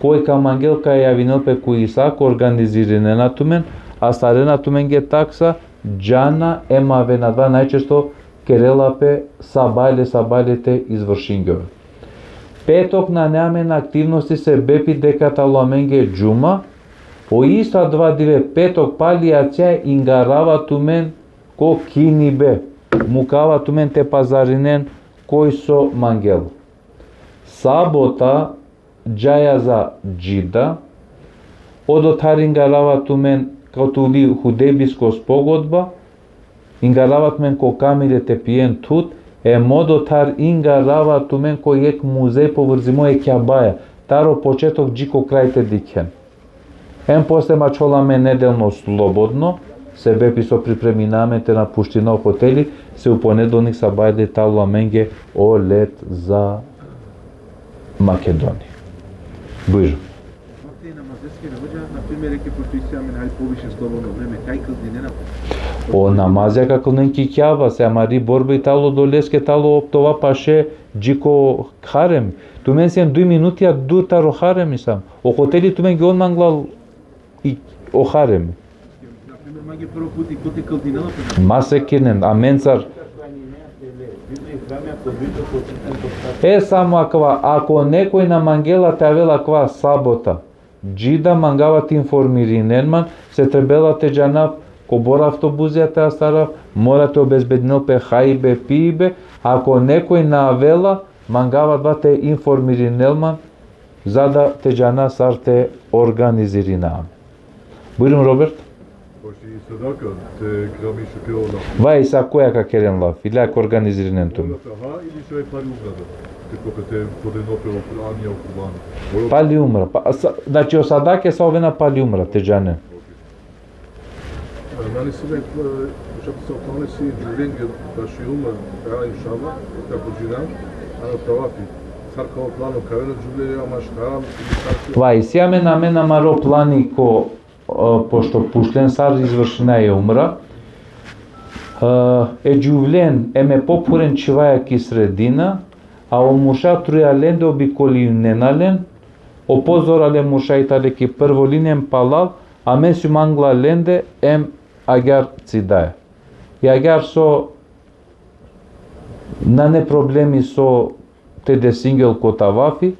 Koj ka mangel ka javinel pe ko Isako, organizirinena tumen, astarena tumenge taksa, džana em avena, adava najčesto kerela pe sabale, sabale te izvršingjoven. Petok nane amen aktivnosti sebepi deka talo amenge džuma, o isto adava dive petok pali jacija ingarava tumen ko kinibe, mukava tumen te pazarinen koj so mangel. Sabota džaja za Džida, odothar ingarava tumen ka tuli Hudejbisko spogodba, ingarava tumen ko Kamile te pijen thud, em odothar ingarava tumen ko jekh muzej povrzimo e Kjabaja, taro početok dži ko kraj te dikhen. Em posle mačhola amen nedelno slobodno, sebepi so pripremina amen te napuština o hoteli, se u ponedelnik sabajle talo amenge o let za Makedonija. Bujrum. Vakti namazeskere, hodža, na primer, eke, pošto isi amen haj poviše slobodno vreme, kaj kldinena pe? O namazija ka klanjen ki Kjaba, se amari borba i talo doleske talo optova paše dži ko harem. Tumen sien duj minutija dur taro harem i sam. O hoteli tumenge on mangla i o harem. Na primer, mange prvo puti kote kaldinela pe. Ma se kinen, amencar. E, samo akava, ako nekoj na mangela te avel akava sabota, dži da mangava te informirinen man, se trebela te džanav kobor avtobuzija te astarav, mora te obezbedinel pe hajbe, pibe, ako nekoj na avela, mangava adava te informirinel man, za da te džana sar te organizirina. Bujrum, Robert. Pošto i sadaka te krami šukeo na. Vaj, sa koja ka keren laf, ili ka organizirinen tumen. Ona te ha ili šaj pali umra da. Te kope te podeno pe o Kur'ani, o Kur'ani. Pali umra. Pa, sa, znači, o sadake sa ovena pali umra, te džane. Nani si me, e, šapti sa o plano si džuvlenge baši umra, a inšallah, ka podžinam, ano tavafi. Sar ka o plano, ka avena džuvle, ama štaram, ili sar ka... Vaj, si amen, amen amaro plani ko, e, pošto pučlen sar izvršina e umra, e, e džuvlen, em e pophuren čhivaja ki sredina, a o murša truja lende obikolinen alen, o pozorale murša i tale ki prvo linija em palal, amen sijum angla lende em agjaar cidaja. I agjaar so nane problemi so te desingjovel ko tavafi,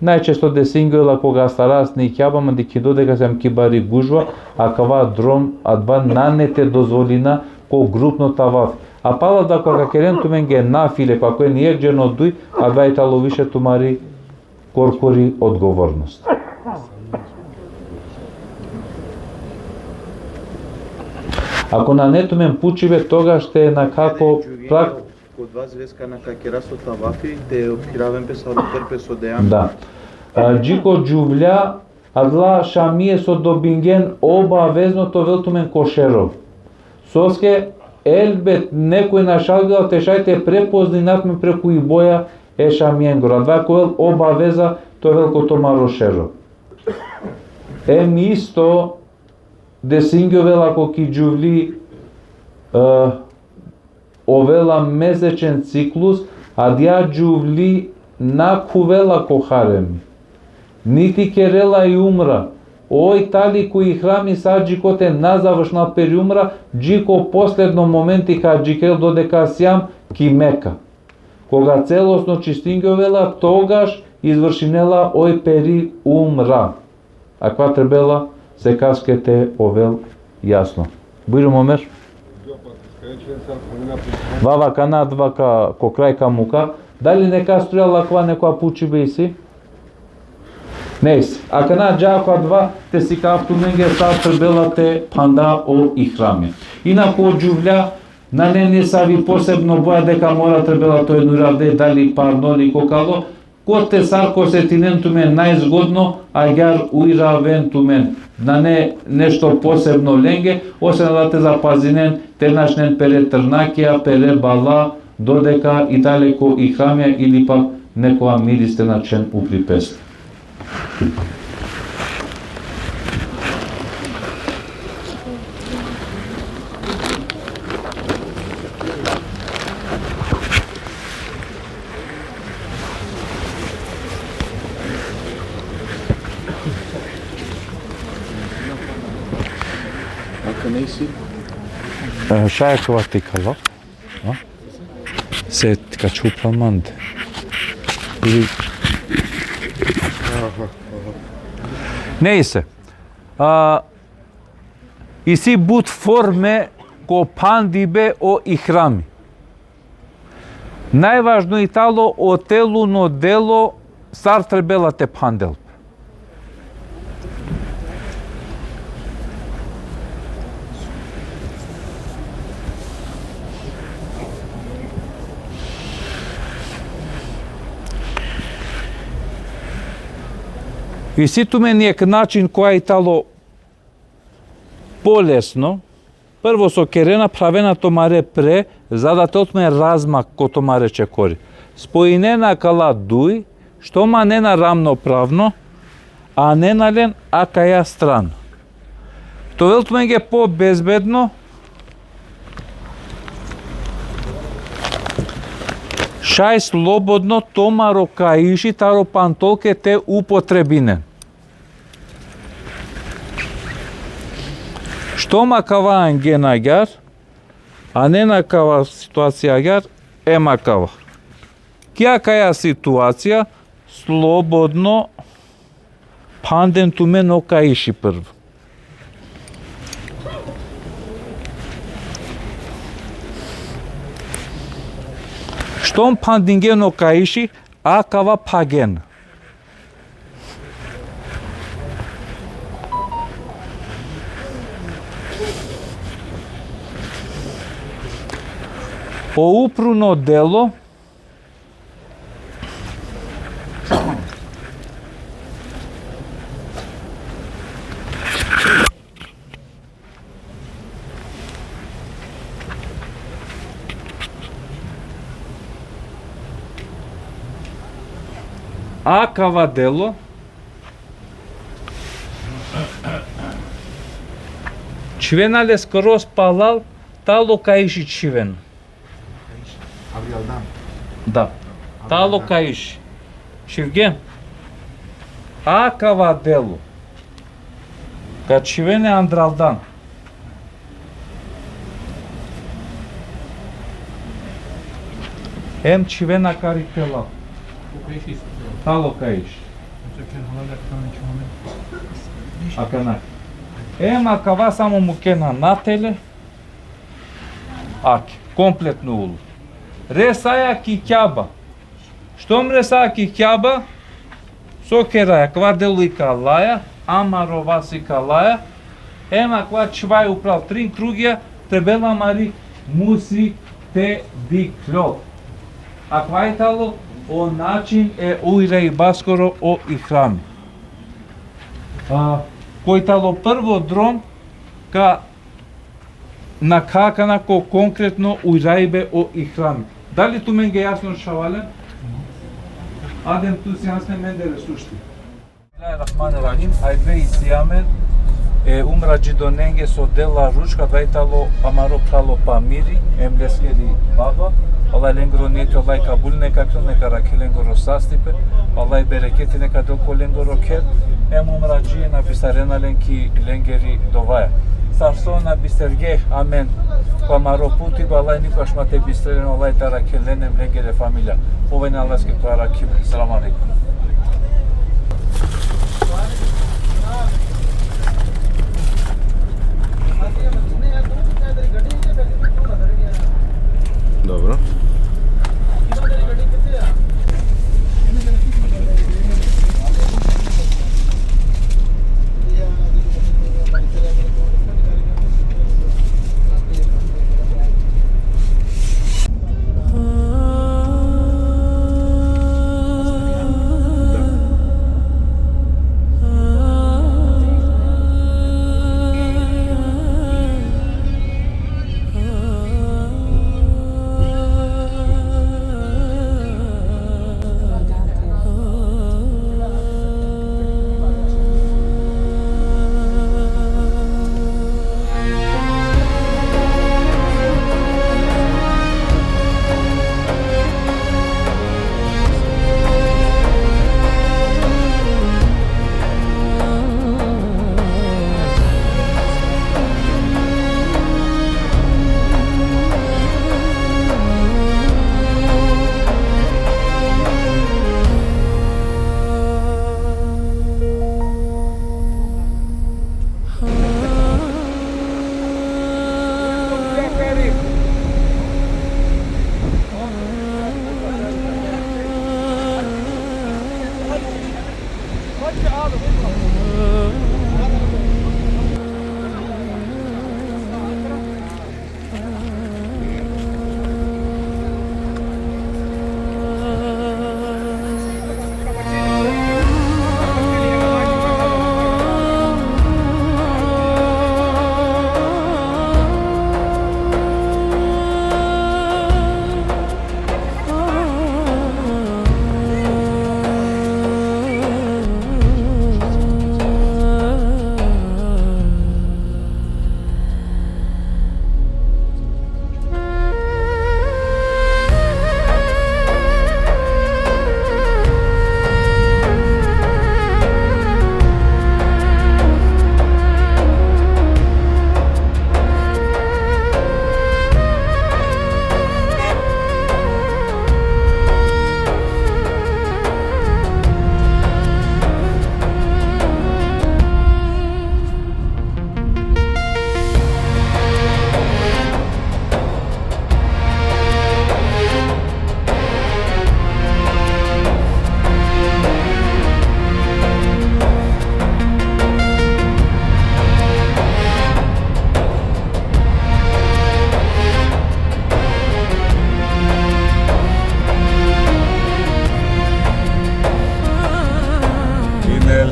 najčesto desingjovel koga astaraja ni Kjaba, ma dikhido deka sijam ki bari gužva, akava drom, adava nane te dozvolina ko grupno tavafi. A pala da koga ka keren tumenge nafile, koga ka keren jekh dženo duj, adava i talo više tumari korkori odgovornost. Ako nane tumen pučibe, togaš te na kako prak... Kod vas veska na ka kera so tavafi, te opiraven pe sar o perpe so dejam. Da. A, dži ko džuvlja, adala šamie so dobingen obavezno te ovel tumen košero. Soske, elbet, nekoj našalgela te šaj te prepoznina tumen preku i boja e šamiengoro. Adava ka ovel obaveza te ovel ko tumaro šero. Em isto, desingjovela ko ki džuvli, e, ovela mesečen ciklus, adija džuvli na khuvela ko haremi. Niti kerela i umra. Oj tali ko ihrami sa dži kote na završinela peri umra, dži ko posledno momenti ka džikerel dodeka sijam ki Meka. Koga celosno čistingjovela, togaš izvršinela oj peri umra. Akava trebela sekaske te ovel jasno. Bujrum, Omer. Vava kana adava ka, ko kraj ka muka. Dali neka strujal akava nekoja pučibe isi? Nejse. Akana dža ko adava te sikav tumenge sar trebela te phanda o ihrami. Inako džuvlja, nane nesavi posebno boja deka mora trebela te uravde, dali parno ili kokalo, kote sar ka osetinen tumen najzgodno, agjaar uraven tumen. Nane nešto posebno lenge, osven da te zapazinen, te našnen pere trnakija, pere bala, dodeka i tale ko ihramija ili pak nekoja miris te našen upri peste. Akana isi? E, šaj akava te ikala. A? Se ka čupa mande. Ili... Nejse. A, isi but forme ko phandibe o ihrami. Najvažno i talo o teluno delo sar trebela te phandel. Isi tumen jekh način kova i talo polesno, prvo so kerena, pravena tumare pre, za da te ovel tumen razmak ko tumare čekori. Spojinena kala duj, što manena ravnopravno, anena len akaja strana. Te ovel tumenge pobezbedno, Šaj slobodno tumaro kaiši taro pantolke te upotrebinen. Štom akava angen agjar, anen akava situacija agjar, em akava. Ki akaja situacija, slobodno phanden tumen o kaiši prvo. Štom phandingen o kaiši, akava phagen. O upruno delo, akava delo, čhivena le skroz palal, talo kaiši čhivena. Andraldan. Da. Talo kaiši. Čhivge. Akava delo. Ka čhivena andraldan. Em čhivena kari tela. Talo kaiši. Akana. Em akava samo mukena natele. Ake, kompletno ulo. Resaja ki Kjaba. Štom resaja ki Kjaba, so keraja, akava delo ikalaja, amaro vas ikalaja, em akava čhivaja upral trin krugja, trebela amari musi te dikhlol. Akava i talo o način e ujraibaskoro o ihrami. A, koj talo prvo drom, ka nakha akana ko konkretno ujraibe o ihrami. Dali tumenge jasno, šavalen? Adem, tu sijan sine mendere sušti. Bismillahirrahmanirrahim. Ajde isi amen. E umradžidonenge so dela ručka, adava i talo amaro phral o Pamiri, em leskeri baba. Allah lengoro nijeti, Allah kabul neka kerel, neka arakhel lengoro sastipe, Allah bereketi neka del ko lengoro kher, em umradžije na bistarena len ki lengeri dovaja. Sar so na bisterge amen ko amaro putibe, Allah nikogaš ma te bisteren, Allah te arakhel len em lengere familija. Ovena Allahske ko arakhibe. Selamu alejkum. Dobro.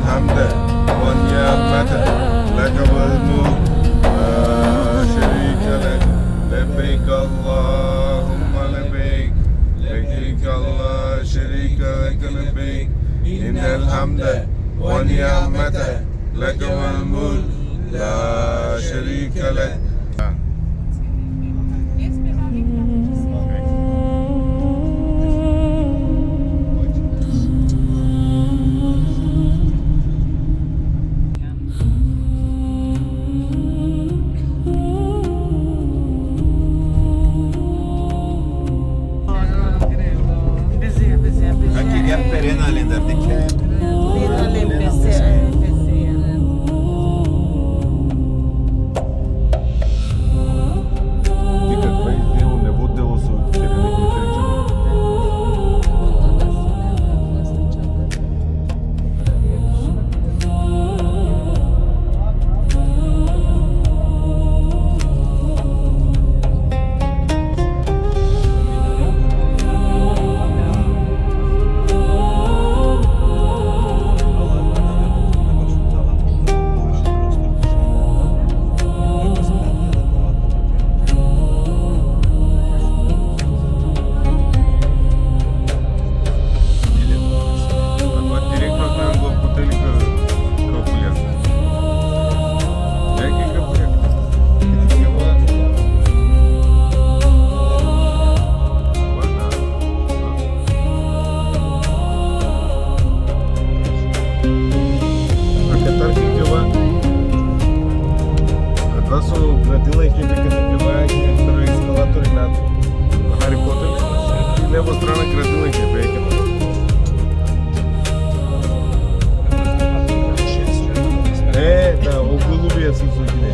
الحمد والنعمة لك والملك لا شريك لك. لبيك اللهم لبيك. لبيك لا شريك لك لبيك. إن الحمد والنعمة لك والملك لا شريك لك. Aquí ya perena lendar de que. Dica, vai de un nebot de oso. Ako direktno than go puteli ka, ka pulja. Jaki ka pulja. A katar ki kava? Adava so gradila i kebe kate kava, ki taro eskalatori na Harry Potter. I levo strana gradila i kebe kate. E, da, o golubi e so so kine.